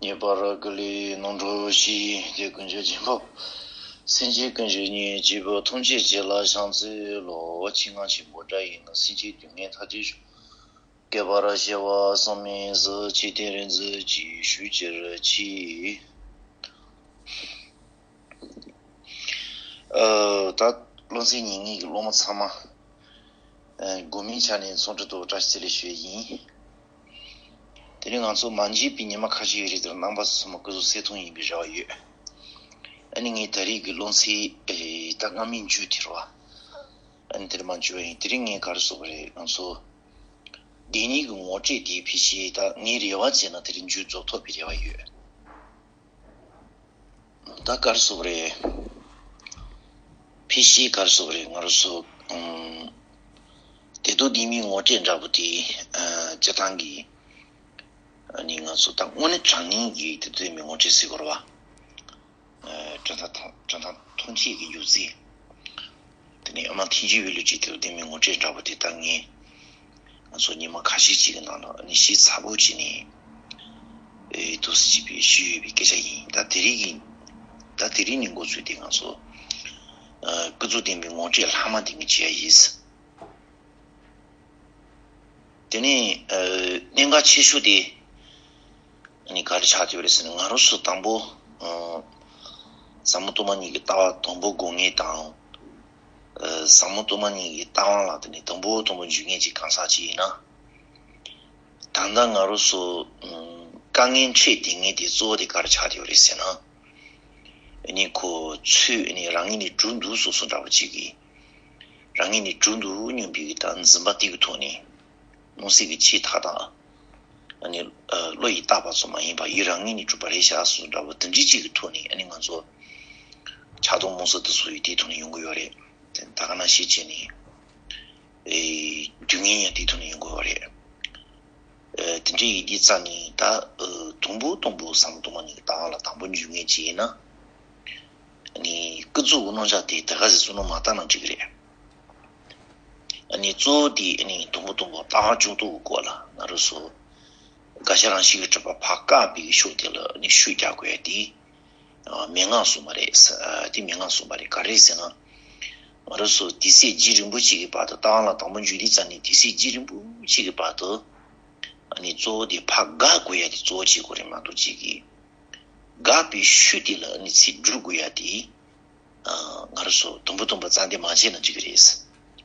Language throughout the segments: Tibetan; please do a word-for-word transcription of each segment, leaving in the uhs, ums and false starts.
ངེས་པར་ཀུན་ལས་ནོར་འཁྲུལ་ཞི། དེ་ཀུན་གྱི་སྦྱིན་པ་སེམས་ཅན་ཀུན་གྱི་ཉེན་བྱེད་པ་ཐམས་ཅད་ཀྱི་ལ་ཕྱག་འཚལ་ལོ། ཕྱི་ནང་ཆེན་པོ་དགྲ་ཡིན་ན། སེམས་ཅན་སྡུག་བསྔལ་མཐའ་ཡས་ཤོག་བསྐལ་པར་གཞལ་བ་བསམ་མི་བཟད། ཆོས་བསྟན་རིག་འཛིན་གྱི་ཞུ་ཕྱིར་མཆི། ཨ། ད་སློབ་ཚན་ཉན་མཁན་གྱི་སློབ་མ་ཚང་མ། ཨ། དགོས་མིན་ཆ་ནས་འཚམས་འདྲི་དང་བཀྲ་ཤིས་བདེ་ལེགས་ཞུ་ཡས་ཡིན། དེ་ནས་ང་ཚོ་མ་མཇལ་བའི་ཉི་མ་ཁ་ཤས་ཡོད་རེད། དེར་རྣམ་པ་ཚོ་ཚང་མ་སྐུ་གཟུགས་གསལ་ཐང་ཡིན་པའི་རེ་བ་ཡོད། ཨ་ནི་ངས་ད་རེས་ཀྱི་སློབ་ཚན། ཨེ། ད་སྔ་མའི་མཇུག་དེ་རེད་བ། ཨ་ནི་དེར་མ་མཇུག་ཡིན། དེ་རིང་ངས་ག་རེ་ཟེར་དགོས་རེད། ང་ཚོ་བདེན་གཉིས་ཀྱི་ངོ་སྤྲོད་དེ་ཕལ་ཆེར་ད་ངའི་རེ་བ་བྱས་ན་དེ་རིང་མཇུག་རྫོགས་ཐུབ་པའི་རེ་བ་ཡོད། ད་ག་རེ་ཟེར་དགོས་རེད། ཕལ་ཆེར་ག་རེ་ཟེར་དགོས་རེད། ང་རང་ཚོ། ཨམ། དེ་དོན་བདེན་མིན་ངོ་སྤྲོད་འདྲ་པོ་དེ། ཨ། སྤྱིར་བཏང་གི། ཨ་ནི་ང་ཚོ་ད་དངོས་གནས་དྲང་གནས་ཀྱི་དེ་དོན་བདེན་མིན་ངོ་སྤྲོད་ཟེར་དགོས་རེད་བ། ཨ། དྲང་ཐག་དྲང་ཐག་ཐུགས་ཆེ་གི་རྒྱུ་མཚན། དེ་ནས་ཨ་མ་ཐེངས་གཅིག་བའི་ལུས་ཀྱི་དེ་དོན་བདེན་མིན་ངོ་སྤྲོད་འདྲ་པོ་དེ་ད་ངས་ང་ཚོ་ཉི་མ་ཁ་ཤས་ཅིག་གི་ནང་ལ་ཨ་ནི་ཞིབ་ཚགས་པོ་བྱས་ནས། ཨེ། འདུག་སེ་བྱས་པའི་ཞུས་ཡོད་པའི་སྐད་ཆ་ཡིན། ད་དེ་རིང་གི། ད་དེ་རིང་ནས་འགོ་ཚུགས་ཏེ་ང་ཚོ། ཨ། སྐུ་གཟུགས་བདེན་པའི་ངོ་སྤྲོད་ལྷག་མ་དེ་ངས་བྱེད་ཡ་ཡིན། དེ་ནས། ཨ། གནད་འགག་ཆེ་ཤོས་དེ་ཨ་ནི་ག་རེ་ཆགས་བསྡད་པ་རེད་ཟེར་ན། ང་རང་ཚོ་དང་པོ། ཨ། ཟབ་མོ་སྟོང་པ་ཉིད་ཀྱི་ལྟ་བ་དང་པོ་གོ་མཁན་དང་། ཨ། ཟབ་མོ་སྟོང་པ་ཉིད་ཀྱི་ལྟ་བ་ལ་དེ་ནས་དང་པོ་དང་པོ་འཇུག་མཁན་གྱི་གང་ཟག་ཅིག་ཡིན་ན། ད་ལྟ་ང་རང་ཚོ། ཨ། དཀའ་ངལ་འཕྲད་བསྡད་མཁན་དེ་གཙོ་བོ་དེ་ག་རེ་ཆགས་བསྡད་པ་རེད་ཟེར་ན། ཨ་ནི་ཁོ་ཚོས་ཨ་ནི་རང་ངོས་ནས་གྲུབ་འདུག་བཟོ་བཟོ་འདྲ་པོ་ཅིག་གིས། རང་ངོས་ནས་གྲུབ་འདུག་སྙམ་པའི་གི་ད་འཛིན་པ་དེ་གི་ཐོག་ནས། སྣང་སྲིད་ཀྱི་ཆོས་མཐའ་དག་ཨ་ནི། ཨ། བློ་ཡིས་བཏགས་པ་ཙམ་མ་ཡིན་པར་ཡུལ་རང་ངོས་ནས་གྲུབ་པ་རེད་བཞག་བཟོ་འདྲ་པོ་དེ་འདྲའི་ཅིག་གི་ཐོག་ནས། ཨ་ནི་ང་ཚོ་ཆགས་སྡང་རྨོངས་གསུམ་དེ་ཚོ་ཡི་དེའི་ཐོག་ནས་ཡོང་གི་ཡོད་རེད། ད་ག་ནང་བཞིན་བྱས་ནས། ཨེ། སྡུག་བསྔལ་ཡང་དེའི་ཐོག་ནས་ཡོང་གི་ཡོད་རེད། ཨ། དེ་འདྲའི་ཡིན་དུས་ཙང་ནས་ད། ཨ། དང་པོ་དང་པོ་ཟབ་མོ་སྟོང་པ་ཉིད་ཀྱི་ལྟ་བ་ལ་དང་པོ་འཇུག་མཁན་ཅིག་ཡིན་ན། ཨ་ནི་ཀུན་རྫོབ་ཀྱི་རྣམ་གཞག་དེ་ད་ག་ཟེ་བསམ་བློ་མ་བཏང་ན་འགྲིག་གི་རེད། ཨ་ནི་གཙོ་བོ་དེ་ཨ་ནི་དང་པོ་དང་པོ་ལྟ་བ་སྤྱོད་སྟངས་ཀྱི་སྐོར་ལ་ང་རང་ཚོ་དགག་བྱ་རང་བཞིན་གྱིས་གྲུབ་པ་ཕར་བཀག་པའི་ཕྱོགས་དེ་ལ་ཨ་ནི་ཤུགས་རྒྱག་དགོས་ཡ་དེ། ཨ། མན་ངག་གསུངས་པ་རེད། ཨ། དེ་མན་ངག་གསུངས་པ་རེད། ག་རེ་ཟེར་ན། ང་རང་ཚོ་དུས་ཚོད་རྒྱུན་རིང་པོ་ཅིག་གི་བར་དུ་ལྟ་བ་ལ་དང་པོ་འཇུག་དུས་ཙང་ནས་དུས་ཚོད་རྒྱུན་རིང་པོ་ཅིག་གི་བར་དུ། ཨ་ནི་གཙོ་བོ་དེ་ཕར་དགག་དགོས་ཡ་དེ་གཙོ་བོ་བྱེད་དགོས་རེད་མ་གཏོགས་ཅིག་གིས། དགག་པའི་ཤུགས་དེ་ལ་ཨ་ནི་ཚིག་སྒྲུབ་དགོས་ཡ་དེ། ཨ། ང་རང་ཚོ་དང་པོ་དང་པོ་རྩ་འདི་མ་བྱས་ན་འགྲིག་གི་རེད།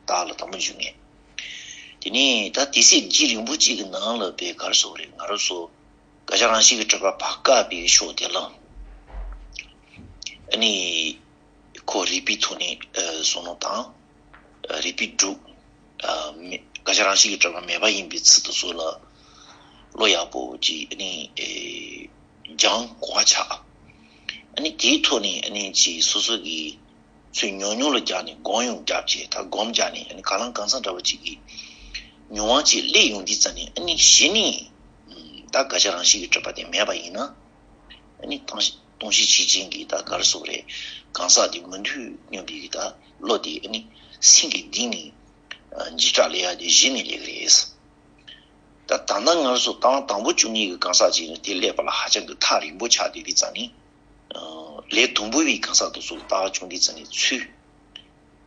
ལྟ་བ་ལ་དང་པོ་འཇུག་མཁན། དེ་ནས་ད་དུས་ཚོད་རྒྱུན་རིང་པོ་ཅིག་གི་ནང་ལ་བས་ག་རེ་ཟེར་དགོས་རེད། ང་རང་ཚོ་དགག་བྱ་རང་བཞིན་གྱིས་གྲུབ་པ་ཕར་བཀག་པའི་ཕྱོགས་དེ་ལ། ཨ་ནི་ཁོ་རིགས་པའི་ཐོག་ནས། ཨ། བསམ་བློ་བཏང་། ཨ། རིགས་པས་སྒྲུབ། ཨ། མི། དགག་བྱ་རང་བཞིན་གྱིས་གྲུབ་པ་མེད་པ་ཡིན་པའི་ཚུལ་དེ་ཚོ་ལ་བློ་ཡག་པོ་ཅིག་ཨ་ནི། ཨེ། སྦྱང་གོ་བ་ཆགས། ཨ་ནི་དེའི་ཐོག་ནས་ཨ་ནི་ཅིག་སོ་སོ་གི་ཚུར་ཉུང་ཉུང་ལ་སྦྱངས་ནས་སྒོམ་ཡང་རྒྱབ་བྱས། ད་སྒོམ་རྒྱབ་ནས་ཨ་ནི་གང་ལ་གང་འཚམ་འདྲ་བོ་ཅིག་གི་མྱོང་བ་ཅིག་སླེབས་ཡོང་དུས་ཙང་ནས། ཨ་ནི་གཞི་ནས་ད་དགག་བྱ་རང་བཞིན་གྱིས་གྲུབ་པ་དེ་མེད་པ་ཡིན་ན། ཨ་ནི་སྟོང་ཤེས་སྟོང་ཤེས་ཆོས་ཅན་གྱི་ད་ག་རེ་ཟེར་དགོས་རེད། གང་ཟག་དེ་མི་འདུག་སྙམ་པའི་གི་ད་བློ་དེ་ཨ་ནི་སེམས་ཀྱི་གཏིང་ནས། ཨ། འཇིགས་སྐྲག་སླེབས་ཡ་དེ་གཞི་ནས་སླེབས་ཀྱི་རེད། ད་ད་ལྟ་ང་ཚོ་ལྟ་བ་དང་པོ་བཅུ་གཉིས་ཀྱི་གང་ཟག་ཅིག་ཡིན་ན་དེ་སླེབས་པ་ལ་ཧ་ཅང་གི་ཐག་རིང་པོ་ཆགས་བསྡད་དུས་ཙང་ནས། ཨ། ལས་དང་པོ་བའི་གང་ཟག་དེ་ཚོ་ལ་ལྟ་བ་བཅུ་གཉིས་ཙང་ནས་ཚུར་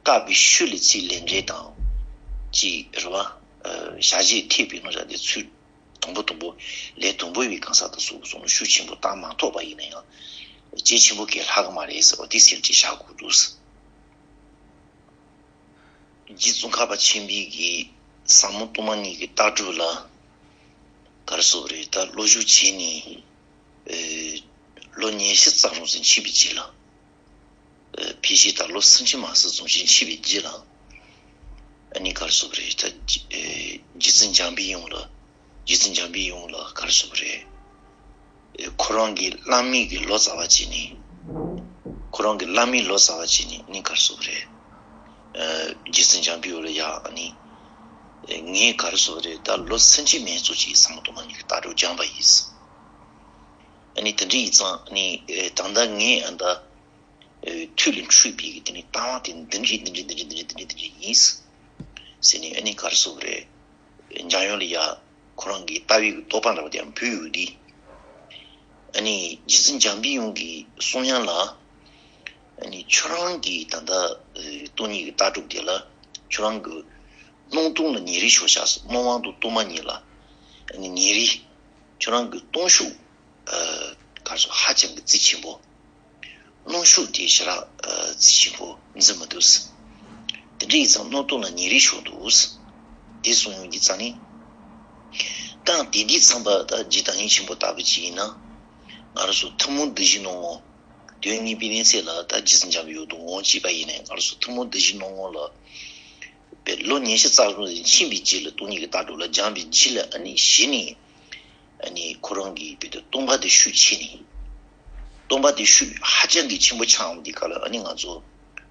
བཀག་པའི་ཤུལ་ལ་ཚིག་ལན་འདྲེན་དང་། ཅིག་རེད་བ། ཨ། བྱ་བྱེད་ཐེག་པའི་རྣམ་གཞག་དེ་ཚུར་དང་པོ་དང་པོ་ལས་དང་པོ་བའི་གང་ཟག་དེ་ཚོ་གསུང་ཤུགས་ཆེན་པོ་བཏང་མ་ཐུབ་པ་ཡིན་ན་ཡང་གལ་ཆེན་པོ་གང་ལྷག་གི་མ་རེད་ཟེར་བ་དེ་སེམས་ཀྱིས་བཞག་དགོས་འདུག། རྗེ་ཙོང་ཁ་པ་ཆེན་པོའི་གི་ཟབ་མོ་སྟོང་པ་ཉིད་ཀྱི་ལྟ་གྲུབ་ལ་ག་རེ་ཟེར་དགོས་རེད། ད་སློབ་སྦྱོང་བྱས་ནས། ཨེ། ལོ་ཉི་ཤུ་རྩ་གྲངས་ཙམ་ཕྱིན་པའི་རྗེས་ལ། ཨེ། ཕལ་ཆེར་ད་ལོ་སུམ་ཅུ་མ་ཟིན་ཙམ་ཞིག་ཕྱིན་པའི་རྗེས་ལ། ཨ་ནི་ག་རེ་ཟེར་དགོས་རེད། ད། ཨེ། རྗེ་བཙུན་འཇམ་པའི་དབྱངས་ལ། རྗེ་བཙུན་འཇམ་པའི་དབྱངས་ལ་ག་རེ་ཟེར་དགོས་རེད། ཨེ། ཁོ་རང་གི་བླ་མའི་གི་ལོ་ཙཱ་བ་བྱས་ནས། ཁོ་རང་གི་བླ་མའི་ལོ་ཙཱ་བ་བྱས་ནས་ཨ་ནི་ག་རེ་ཟེར་དགོས་རེད། ཨེ། རྗེ་བཙུན་འཇམ་པའི་དབྱངས་ལ་ཡ་ཨ་ནི། ཨེ། ངས་ག་རེ་ཟེར་དགོས་རེད། ད་ལོ་སུམ་ཅུ་མན་ཙམ་ཅིག་ཟབ་མོ་སྟོང་པ་ཉིད་ཀྱི་ལྟ་གྲུབ་སྦྱངས་པ་ཡིན། ཨ་ནི་དེ་འདྲ་ཡིན་ཙང་ཨ་ནི། ཨེ། ད་ལྟ་ངས་ཨ་ད། ཨེ། ཐུགས་ལ་འཁྲུངས་པའི་གི་དེ་ནི་ལྟ་བ་དེ་འདི་འདྲ་འདི་འདྲ་འདི་འདྲ་འདི་འདྲ་འདི་འདྲ་ཡིན་ཟེར་ནས་ཨ་ནི་ག་རེ་ཟེར་དགོས་རེད། འཇམ་དབྱངས་ལ་ཡ་ཁོ་རང་གི་ལྟ་བའི་གི་རྟོགས་པ་འདྲ་བ་དེ་ཡང་ཕུལ་ཡོད་དེ། ཨ་ནི་རྗེ་བཙུན་འཇམ་པའི་དབྱངས་ཀྱི་གསུང་དབྱངས་ལ། ཨ་ནི་ཁྱོད་རང་གི་ད་ལྟ་ཨ་སྟོང་ཉིད་ཀྱི་ལྟ་གྲུབ་དེ་ལ་ཁྱོད་རང་གི་སྣང་སྟོང་ལ་ཉེ་རིང་ཞོག་ཤག་སྣང་བ་དང་སྟོང་པ་གཉིས་ལ་ཨ་ནི་ཉེ་རིང་། ཁྱོད་རང་གི་སྟོང་ཤུགས་ཨ་ག་རེ་ཟེར་ཧ་ཅང་གི་རྩིས་ཆེན་པོ། སྣང་ཤུགས་དེ་ཞེ་དྲག་ཨ་རྩིས་ཆེན་པོ་འཛིན་མི་འདུག་དེ་འདྲ་ཡིན་ཙང་སྣང་སྟོང་ལ་ཉེ་རིང་ཞོག་འདུག་དེ་གསུང་ཡོང་གི་ཙང་ནི། ད་དེ་དུས་ཙམ་པ་ད་རྗེ་བདག་ཉིད་ཆེན་པོ་ལྟ་བུ་ཅིག་ཡིན་ན། ང་རང་ཚོ་ཐུན་མོང་གདུལ་བྱའི་སྣང་ངོ་། དོན་གཉིས་པའི་གནས་ཚད་ལ་ད་རྗེ་བཙུན་འཇམ་པའི་དབྱངས་དང་ངོ་བོ་གཅིག་པ་ཡིན་ནའི་ང་རང་ཚོ་ཐུན་མོང་གདུལ་བྱའི་སྣང་ངོ་ལ། པའི་ལོ་ཉི་ཤུ་རྩ་གསུམ་ཕྱིན་པའི་རྗེས་ལ་སྟོང་ཉིད་ཀྱི་ལྟ་གྲུབ་ལ་སྦྱངས་པའི་རྗེས་ལ་ཨ་ནི་གཞི་ནས། ཨ་ནི་ཁོ་རང་གིས་བོད་དུ་སྟོང་པ་དེ་ཤུགས་ཆེ་ནས། སྟོང་པ་དེ་ཤུགས་ཧ་ཅང་གི་ཆེན་པོ་ཆགས་འོང་དུས་སྐབས་ལ་ཨ་ནི་ང་ཚོ་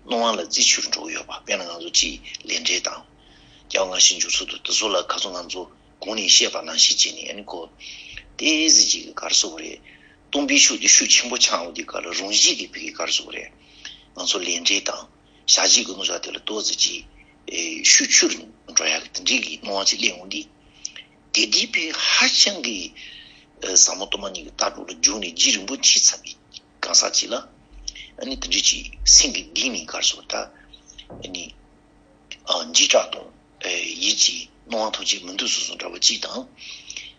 སྣང་བ་ལ་རྩིས་ཆེ་རུ་འགྲོ་གི་ཡོད་པ། དཔེར་ན་ང་ཚོ་ཅིག་ལས་འབྲས་དང་། སྐྱེ་བ་སྔ་ཕྱི་འབྱུང་ཚུལ་དང་དེ་ཚོ་ལ་ཁ་སང་ང་ཚོ་གོང་ནས་བཤད་པ་ནང་བཞིན་བྱས་ནས་ཨ་ནི་ཁོ། དེ་ཟེར་ཅིག་གི་ག་རེ་ཟེར་དགོས་རེད། སྟོང་པའི་ཤུགས་དེ་ཤུགས་ཆེན་པོ་ཆགས་འོང་དུས་སྐབས་ལ་རང་བཞིན་གྱིས་བོད་ཀྱི་ག་རེ་ཟེར་དགོས་རེད། ང་ཚོ་ལས་འབྲས་དང་། བྱ་བྱེད་ཀྱི་རྣམ་གཞག་དེ་ལ་ཏོག་ཙམ་ཅིག་ཨེ་ཤུགས་ཆུང་རུ་འགྲོ་ཡག་གི་དེ་འདྲའི་གི་སྣང་བ་ཅིག་སླེབས་འོང་དུས། དེ་དུས་དཔེ་ཧ་ཅང་གི་ཨེ་ཟབ་མོ་སྟོང་པ་ཉིད་ཀྱི་ལྟ་གྲུབ་ལ་རྒྱུགས་ནས་རྒྱུན་རིང་པོ་འཁྱིལ་ཚར་བའི་གང་ཟག་ཅིག་ལ། ཨ་ནི་དེ་འདྲའི་ཅིག་སེམས་ཀྱི་གཏིང་ནས་ག་རེ་ཟེར་ད། ཨ་ནི་ཨ་འཇིགས་སྐྲག་དང་ཨེ་ཡིད་ཀྱི་སྣང་བ་ཐམས་ཅད་མི་འདུག་བཟོ་བཟོ་འདྲ་བ་ཅིག་དང་།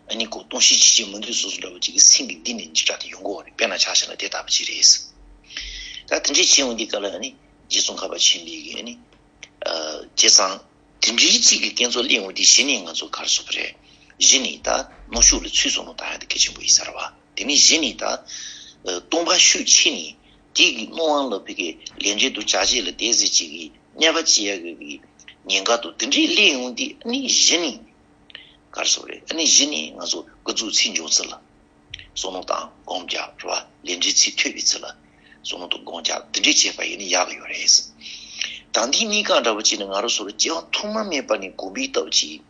ཨ་ནི་ཁོ་སྟོང་བཤད་ཅི་བྱེད་མི་འདུག་བཟོ་བཟོ་འདྲ་བ་ཅིག་གི་སེམས་ཀྱི་གཏིང་ནས་འཇིགས་སྐྲག་དེ་ཡོང་གི་ཡོད་རེད། དཔེར་ན་ཆ་བཞག་ན་དེ་ལྟ་བུ་ཅིག་རེད། ད་དེ་འདྲའི་བྱེད་འོང་དུས་སྐབས་ལ་ཨ་ནི་རྗེ་ཙོང་ཁ་པ་ཆེན་པོའི་གི་ཨ་ནི། ཨ་བྱས་ཙང་། དེ་འདྲའི་གཅིག་གི་སྐྱེ་ཚོགས་སླེབས་འོང་དུས་གཞི་ནས་ང་ཚོ་ག་རེ་ཟེར་དགོས་རེད། གཞི་ནས་ད་སྣང་ཤུགས་ལ་ཚུར་བསམ་བློ་བཏང་ཡག་དེ་གལ་ཆེན་པོ་ཡིན་ས་རེད་བ། དེ་ནས་གཞི་ནས་ད་ཨ་སྟོང་པ་ཤུགས་ཆེ་ནས་དེ་གི་སྣང་བ་ལ་བོད་ཀྱི་ལས་འབྲས་དང་བྱ་བྱེད་ལ་དེ་ཟེར་གཅིག་གི་གནོད་པ་བྱེད་ཡག་གི་ཉེན་ཁ་དང་དེ་འདྲའི་སླེབས་འོང་དུས་ཨ་ནི་གཞི་ནས་ག་རེ་ཟེར་དགོས་རེད། ཨ་ནི་གཞི་ནས་ང་ཚོ་སྐུ་གཟུགས་ཚེ་འབྱུང་ཚུལ་ལ། བསམ་བློ་དང་སྒོམ་རྒྱག་རེད་བ། ལས་འབྲས་ཚིག་ཐོས་པའི་ཚུལ་ལ་བསམ་བློ་དང་སྒོམ་རྒྱག་དེ་འདྲས་བྱས་པ་ཡིན་ན་ཡག་གི་ཡོད་རེད། ད་འདི་གཉིས་ཀ་འདྲ་བོ་བྱས་ན་ང་རང་ཚོ་ལ་སྐྱེ་བ་ཐོག་མ་མེད་པ་ནས་གོམས་པའི་སྟོབས་ཀྱིས།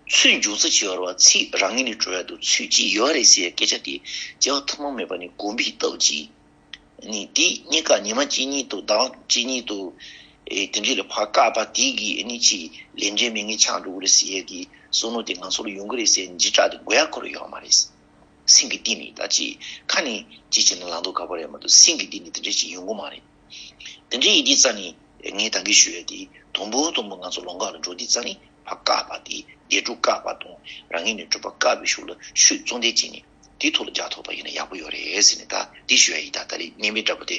ཚུལ་འབྱུང་ཚུལ་ཅིག་ཡོད་རེད་བ། ཚིག་རང་ངོས་ནས་གྲུབ་ཡག་དང་ཚུལ་ཅིག་ཡོད་རེད་ཟེར་ཡག་སྐད་ཆ་དེ་སྐྱེ་བ་ཐོག་མ་མེད་པ་ནས་གོམས་པའི་སྟོབས་ཀྱིས། ནི་དེ་གཉིས་ཀ་ཉི་མ་གཅིག་གཉིས་དང་ཟླ་བ་གཅིག་གཉིས་དང་། ཨེ་དེ་འདྲས་ལ་ཕར་བཀག་པ་དེ་གིས་ཨ་ནི་ཅིག་ལས་འབྲས་མེད་མཁན་ཆགས་འགྲོ་གི་རེད་ཟེར་ཡག་གི་བསམ་བློ་དེ་ང་ཚོ་ལ་ཡོང་གི་རེད་ཟེར་འཇིགས་སྐྲག་དེ་དགོས་ཡག་ཁོ་རང་ཡོད་མ་རེད། སེམས་ཀྱི་གཏིང་ནས་ད་ཅིག་ཁ་ནས་ཅིག་བྱས་ན་ལངས་མདོག་ཁ་པོ་རེད་མ་གཏོགས་སེམས་ཀྱི་གཏིང་ནས་དེ་འདྲས་ཅིག་ཡོང་གི་མ་རེད། དེ་འདྲས་ཡིན་དུས་ཙང་ནས་ངས་ད་གིན་ཞུ་ཡག་དེ་དང་པོ་དང་པོ་ང་ཚོ་ལམ་ཁ་ལ་འགྲོ་དུས་ཙང་ནས་ཕར་བཀག་པ་དེ་བདེ་སྡུག་བཀག་པ་དང་རང་ངོས་ནས་གྲུབ་པ་བཀག་པའི་ཤུགས་ལ་ཤུགས་གཙོ་འདེད་བྱས་ནས་དེའི་ཐོག་ལ་རྒྱག་ཐུབ་པ་ཡིན་ན་ཡག་པོ་ཡོད་རེད་ཟེར་ནས་ད་དེ་ཞུ་ཡག་ཡིན། ད་ད་རེས་གནས་མལ་འདྲ་པོ་དེ།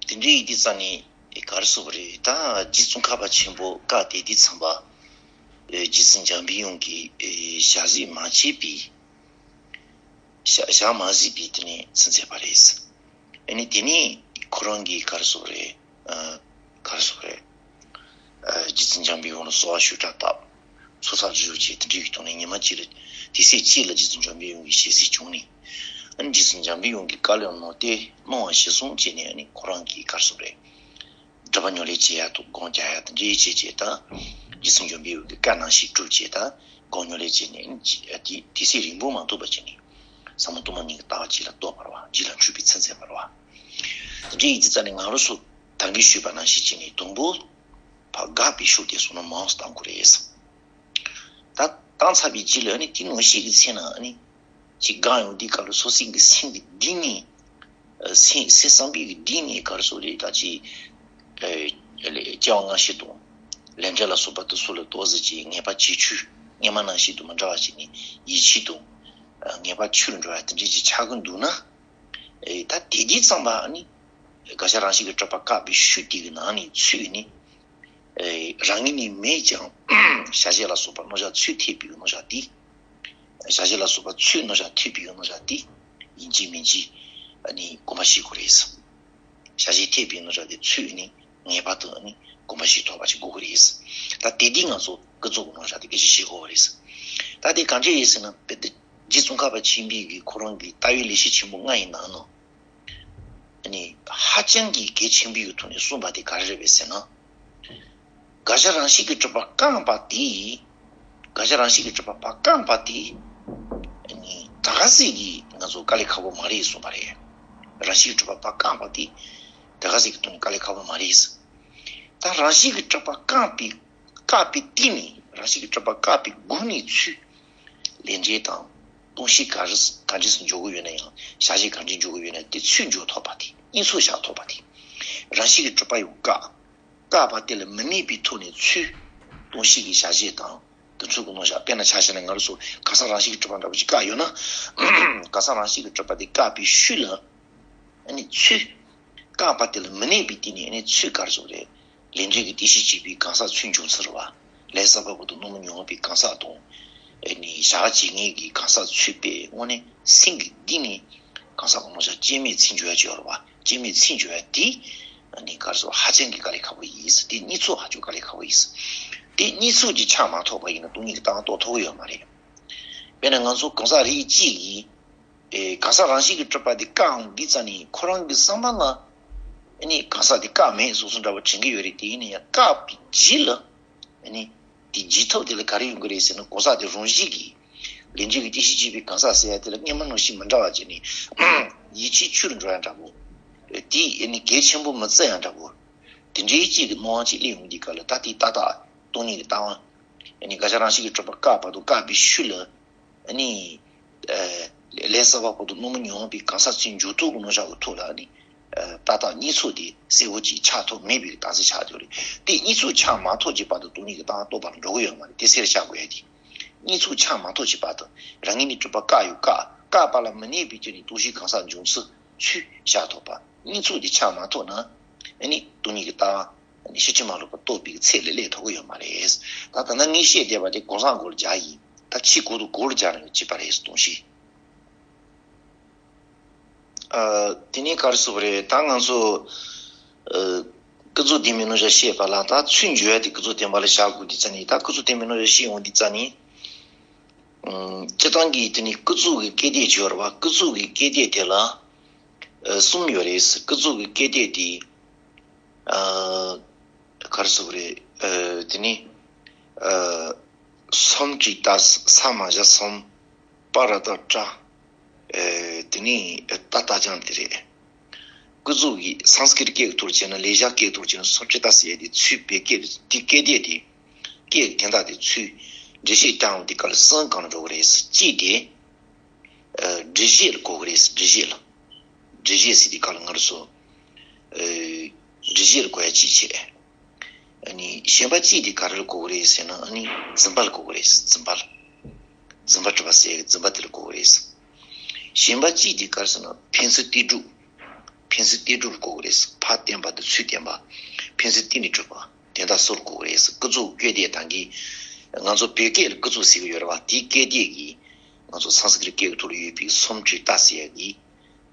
དེ་འདྲའི་ཡིན་དུས་ཙང་ནས་ག་རེ་ཟེར་དགོས་རེད། ད་རྗེ་ཙོང་ཁ་པ་ཆེན་པོ་བཀའ་དེ་དུས་ཙམ་པ། རྗེ་བཙུན་འཇམ་པའི་དབྱངས་ཀྱིས་ཞལ་གཟིགས་མ་བྱས་པའི། ཞལ་ཞལ་མ་གཟིགས་པའི་དེ་ནས་ཚུན་ཚོད་པ་རེད། ཨ་ནི་དེ་ནས་ཁོ་རང་གིས་ག་རེ་ཟེར་དགོས་རེད། ག་རེ་ཟེར་དགོས་རེད། རྗེ་བཙུན་འཇམ་པའི་དབྱངས་ལ་གསོལ་བ་ཞུས་དྲགས་བཏབ། ཚོགས་བསགས་ཞུས་བྱས་དེ་འདྲའི་གི་ཐོག་ནས་ཉི་མ་གཅིག་ལ་དུས་ཚོད་གཅིག་ལ་རྗེ་བཙུན་འཇམ་པའི་དབྱངས་ཀྱི་ཞལ་གཟིགས་བྱུང་ནས། ཨ་ནི་རྗེ་བཙུན་འཇམ་པའི་དབྱངས་ཀྱི་བཀའ་སློབ་གནང་སྟེ་གནང་བ་གཞིར་བཟུང་བྱས་ནས་ཨ་ནི་ཁོ་རང་གིས་ག་རེ་ཟེར་དགོས་རེད། སྒྲུབ་པ་ཉམས་ལེན་བྱེད་ཡག་དང་སྒོམ་རྒྱག་ཡག་དེ་འདྲའི་བྱས་བྱས་ད། རྗེ་བཙུན་འཇམ་པའི་དབྱངས་ཀྱི་བཀའ་ནང་བཞིན་སྒྲུབ་བྱས་ད། སྒོམ་ཉམས་ལེན་བྱས་ནས་ཨ་ནི་དུས་དུས་ཚོད་རིང་པོ་མ་ཐུབ་པ་བྱས་ནས། ཟབ་མོ་སྟོང་པ་ཉིད་ཀྱི་ལྟ་བ་རྒྱུད་ལ་རྟོགས་པ་རེད་བ། རྒྱུད་ལ་འཁྲུལ་པའི་ཚུན་ཚོད་པ་རེད་བ། དེ་འདྲའི་ཡིན་དུས་ཙང་ནས་ང་རང་ཚོ་ད་གིན་ཞུས་པ་ནང་བཞིན་བྱས་ནས་དང་པོ། ཕར་དགག་པའི་ཤུགས་དེ་བསམ་བློ་མང་ཙམ་བཏང་དགོས་རེད། ད་བཏང་ཚར་བའི་རྗེས་ལ་ཨ་ནི་དེ་ངོ་ཤེས་ཀྱི་ཚེ་ན་ཨ་ནི་ཅིག་དགག་ཡོང་དུས་སྐབས་ལ་སོ་སོའི་གི་སེམས་ཀྱི་གཏིང་ནས་ཨ་སེམས་སེམས་བསམ་པའི་གི་གཏིང་ནས་ག་རེ་ཟེར་དགོས་རེད། ད་ཅིག་ཨ་སྐྱེ་བ་སྔ་ཕྱི་དང་ལས་འབྲས་ལ་སོགས་པ་དེ་ཚོ་ལ་ཏོག་ཙམ་ཅིག་ངེས་པ་བྱེད་ཚུལ་སྔོན་མ་ནང་བཞིན་དུ་མི་འདྲ་བ་ཅིག་ནས་ཡིད་ཆེས་དང་ངེས་པ་ཆེ་རུ་འགྲོ་ཡ་དེ་འདྲ་ཅིག་ཆགས་ཀྱི་འདུག་ན། ཨེ་ད་དེ་དུས་ཙམ་པ་ཨ་ནི་དགག་བྱ་རང་བཞིན་གྱིས་གྲུབ་པ་བཀག་པའི་ཤུགས་དེ་གི་ནང་ནས་ཚུར་ནི་ཨེ་རང་ཉིད་ནི་མེད་ཀྱང་བྱ་བྱེད་ལ་སོགས་པ་རྣམ་གཞག་ཚུར་ཐེབས་པའི་རྣམ་གཞག་དེ། བྱ་བྱེད་ལ་སོགས་པ་ཚུར་རྣམ་གཞག་ཐེབས་པའི་རྣམ་གཞག་དེ་ཡིན་གཅིག་མིན་གཅིག་ཨ་ནི་གོམས་པ་བྱེད་དགོས་རེད། བྱ་བྱེད་ཐེབས་པའི་རྣམ་གཞག་དེ་ཚུར་ནི་ངེས་པར་དུ་ཨ་ནི་གོམས་པ་བྱེད་ཐུབ་པ་ཞིག་དགོས་ཀྱི་རེད། ད་དེ་དུས་ང་ཚོ་ཀུན་རྫོབ་ཀྱི་རྣམ་གཞག་དེ་སྐད་ཆ་བཤད་དགོས་པ་རེད། ད་དེ་གང་འདྲ་ཡིན་ཟེར་ན་དཔེ་དེ། རྗེ་ཙོང་ཁ་པ་ཆེན་པོའི་གི་ཁོ་རང་གི་ལྟ་བའི་ལེགས་བཤད་ཆེན་པོ་ལྔ་ཡི་ནང་ནས། ཨ་ནི་ཧ་ཅང་གི་གལ་ཆེན་པོའི་གི་ཐོག་ནས་གསུངས་པ་དེ་ག་རེ་རེད་པས་ཟེར་ན། དགག་བྱ་རང་བཞིན་གྱིས་གྲུབ་པ་བཀག་པ་དེ། དགག་བྱ་རང་བཞིན་གྱིས་གྲུབ་པ་ཕར་བཀག་པ་དེ། ཨ་ནི་ད་ག་ཟིག་གི་ང་ཚོ་དཀའ་ལས་ཁག་པོ་མ་རེད་གསུངས་པ་རེད། རང་བཞིན་གྱིས་གྲུབ་པ་ཕར་བཀག་པ་དེ། ད་ག་ཟིག་གི་ཐོག་ནས་དཀའ་ལས་ཁག་པོ་མ་རེད། ད་རང་བཞིན་གྱིས་གྲུབ་པ་བཀག་པའི་བཀག་པའི་སྟེང་ནས་རང་བཞིན་གྱིས་གྲུབ་པ་བཀག་པའི་སྒོ་ནས་ཚུར་ལས་འབྲས་དང་ སྟོང་གཞི་ག་རེ་ག་འདྲས་སུ་འཇོག་གི་ཡོད་ན་ཡང་བྱ་བྱེད་ག་འདྲས་འཇོག་གི་ཡོད་ན་དེ་ཚུར་འཇོག་ཐུབ་པ་དེ་གཉིས་ཚུར་བཞག་ཐུབ་པ་དེ། རང་བཞིན་གྱིས་གྲུབ་པ་ཡང་བཀག་བཀག་པ་དེ་ལ་མི་གནས་པའི་ཐོག་ནས་ཚུར་སྟོང་གཞི་གི་བྱ་བྱེད་དང་དེ་ཚོ་གི་ནང་བཞག་དཔེར་ན་ཆ་བཞག་ན་ང་རང་ཚོ་གང་ཟག་རང་བཞིན་གྱིས་གྲུབ་པ་འདྲ་པོ་ཅིག་བཀག་ཡོད་ན། གང་ཟག་རང་བཞིན་གྱིས་གྲུབ་པ་དེ་བཀག་པའི་ཤུལ་ལ་ཨ་ནི་ཚུར་བཀག་པ་དེ་ལ་མི་གནས་པའི་སྟེང་ནས་ཨ་ནི་ཚུར་ག་རེ་ཟེར་དགོས་རེད། ལས་འབྲས་ཀྱི་རྟེན་གཞི་བྱེད་པའི་གང་ཟག་ཚུར་འབྱུང་ཚུལ་རེད་བ། ལས་བསགས་པ་པོ་དང་རྣམ་སྨིན་མྱོང་བའི་གང་ཟག་དང་། ཨ་ནི་བྱ་བ་བྱེད་མཁན་གྱི་གང་ཟག་ཚུར་པའི་དངོས་གནས་སེམས་ཀྱི་གཏིང་ནས་གང་ཟག་གི་ངོ་ཤ་སྐྱེ་མེད་ཚུར་འབྱུང་ཡ་ཅིག་ཡོད་རེད་བ། སྐྱེ་མེད་ཚུར་འབྱུང་ཡ་དེ་ཨ་ནི་ག་རེ་ཟེར་ཧ་ཅང་གི་དཀའ་ལས་ཁག་པོ་ཡིན། དེ་གཉིས་ཚོ་ཧ་ཅང་དཀའ་ལས་ཁག་པོ་ཡིན། དེ་གཉིས་ཚོ་གི་ཆ་མ་ཐོབ་པ་ཡིན་ན་སྟོང་ཉིད་ཀྱི་ལྟ་བ་རྟོགས་ཐུབ་ཀྱི་ཡོད་མ་རེད། དཔེར་ན་ང་ཚོ་གང་ཟག་རིགས་གཅིག་གིས། ཨེ། གང་ཟག་རང་བཞིན་གྱིས་གྲུབ་པ་དེ་བཀག་འོང་དུས་ཙ་ནས་ཁོ་རང་གི་བསམ་པ་ལ་ཨ་ནི་གང་ཟག་དེ་བཀག་མེད་བཟོ་བཟོ་འདྲ་བོ་དྲན་གྱི་ཡོད་རེད། དེ་ཡིན་ན་ཡང་བཀག་པའི་རྗེས་ལ་ཨ་ནི་དེ་བརྗེད་ཐབས་དེ་ལ་ག་རེ་ཡོང་གི་རེད་ཟེར་ན། གང་ཟག་དེ་རང་བཞིན་གྱིས་ལས་འབྲས་ཀྱི་རྟེན་གཞི་བྱེད་པའི་གང་ཟག་ཟེར་ཡ་དེ་ལ་སྔོན་མ་ནང་བཞིན་མི་འདྲ་བ་བྱས་ནས་ཡིད་ཆེས་ཆུ་རུ་འགྲོ་ཡ་འདྲ་བོ། དེ་ཨ་ནི་གལ་ཆེན་པོ་མི་བརྩི་ཡ་འདྲ་བོ། དེ་འདྲའི་གཅིག་གི་སྣང་བ་ཅིག་སླེབས་ཡོང་དུས་སྐབས་ལ་ད་དེ་ཏག་ཏག་སྟོང་ཉིད་ཀྱི་ལྟ་བ། ཨ་ནི་བཀག་བྱ་རང་བཞིན་གྱིས་གྲུབ་པ་བཀག་པ་དང་བཀག་པའི་ཤུལ་ལ། ཨ་ནི། ཨ། ལས་བསགས་པ་པོ་དང་རྣམ་སྨིན་མྱོང་བའི་གང་ཟག་ཚུར་འབྱུང་ཐབས་ཀྱི་རྣམ་གཞག་གི་ཐོག་ལ་ཨ་ནི། ཨ། ཏག་ཏག་གཉིས་ཚོ་དེ་གསལ་བོ་ཅིག་ཆགས་ཐུབ་མེད་པའི་རྟགས་མཚན་ཆགས་ཡོད་རེད། དེ་གཉིས་ཚོ་ཆགས་མ་ཐུབ་ཀྱི་བར་དུ་སྟོང་ཉིད་ཀྱི་ལྟ་བ་རྟོགས་པར་འགྲོ་གི་ཡོད་མ་རེད། དེ་གསལ་བཤད་དགོས་ཡ་དེ། གཉིས་ཚོ་ཆགས་མ་ཐུབ་ཀྱི་བར་དུ་རང་ངོས་ནས་གྲུབ་པ་བཀག་ཡང་བཀག་བཀག་པ་ལ་མི་གནས་པའི་དུས་ནས་སྟོང་གཞིའི་གང་ཟག་འབྱུང་ཚུལ་ཚུར་བཞག་ཐུབ་པ། གཉིས་ཚོ་དེ་ཆགས་མ་ཐུབ་ན་ཨ་ནི་སྟོང་ཉིད་ཀྱི་ལྟ་བ། ཕྱིན་ཅི་མ་ལོག་པ་རྟོགས་པའི་ཚད་ལ་སླེབས་ཐུབ་ཀྱི་ཡོད་མ་རེད། ད་ད་ལྟ་ངས་བཤད་བསྡད་པ་དེ་གང་ཟག་མགོ་ལ་སྦྱར་ཡིན། ད་ཕྱི་གོང་དུ་གོང་ལ་སྦྱར་ན་བྱེད་པ་རེད། སྟོང་གཞི། ཨ། དེ་ནས་ག་རེ་ཟེར་དགོས་རེད། ད་ང་ཚོ། ཨ། ཀུན་རྫོབ་བདེན་པའི་རྣམ་གཞག་བཤད་པ་ལ་ད་ཚུར་འཇོག་ཡ་དེ་ཀུན་རྫོབ་བདེན་པ་ལ་བཞག་དགོས་དུས་ཙ་ནས། ད་ཀུན་རྫོབ་བདེན་པའི་རྣམ་གཞག་བཤད་ཡོང་དུས་ཙ་ནས། ཨ། སྤྱིར་བཏང་གི་དེ་ནི་ཀུན་རྫོབ་ཀྱི་སྐད་དོད་ཅིག་ཡོད་རེད་བ། ཀུན་རྫོབ་ཀྱི་སྐད་དོད་དེ་ལ། ཨ། གསུམ་ཡོད་རེད། ཀུན་རྫོབ་ཀྱི་སྐད་དོད་དེ། ཨ། ག་རེ་ཟེར་དགོས་རེད། ཨ། དེ་ནི། ཨ། སུམ་སྤྲོས་རྟགས་ས་མ་བཞག་གསུམ། པ་ར་བཏགས་པྲ། ཨ། དེ་ནི་ཏ་བཏགས་ཙ་དེ་རེད། ཀུན་རྫོབ་ཀྱི་སཾ་སྐྲྀཏ་སྐད་ཀྱི་ཐོག་བྱས་ན། ལེགས་སྦྱར་སྐད་ཀྱི་ཐོག་བྱས་ན་སུམ་སྤྲོས་རྟགས་ཟེར་ཡ་དེ་ཚུར་བོད་སྐད་དེ་སྐད་དོད་དེ། སྐད་ཀྱི་དོན་དག་དེ་ཚུར་འགྲེལ་བཤད་བརྒྱབ་ཡོང་དུས་སྐབས་ལ་གསུམ་གང་ལ་འགྲོ་གི་རེད། གཅིག་དེ། ཨ། སྒྲུབ་བྱེད་ལ་གོ་གི་རེད། སྒྲུབ་བྱེད་ལ། སྒྲུབ་བྱེད་ཟེར་དུས་སྐབས་ལ་ང་རང་ཚོ། ཨ། སྒྲུབ་བྱེད་ལ་གོ་ཡ་གཅིག་བྱས། ཨ་ནི་གཞན་པ་གཅིག་དེ་ག་རེ་ལ་གོ་གི་རེད་ཟེར་ན། ཨ་ནི་འཛིན་པ་ལ་གོ་གི་རེད། འཛིན་པ་ལ། འཛིན་པ་གྲུབ་པ་ཟེར་ཡ་གི་འཛིན་པ་དེ་ལ་གོ་གི་རེད། གཞན་པ་གཅིག་དེ་ག་རེ་ཟེར་ན་ཕན་ཚུན་གཏན་གྲུབ། ཕན་ཚུན་གཏན་གྲུབ་ལ་གོ་གི་རེད། ཕར་བརྟེན་པ་དང་ཚུར་བརྟེན་པ། ཕན་ཚུན་གཏན་ནས་གྲུབ་པ། དོན་དག་གསུམ་ལ་གོ་གི་རེད། ཀུན་རྫོབ་སྐད་དོད་དང་གི། ང་ཚོ་བོད་སྐད་ལ་ཀུན་རྫོབ་ཟེར་གི་ཡོད་རེད་བ། དེའི་སྐད་དོད་ཀྱི། ང་ཚོ་སཾ་སྐྲྀཏ་སྐད་ཀྱི་ཐོག་ལ་ཡོད་པའི་སུམ་སྤྲོས་རྟགས་ཟེར་ཡ་གི།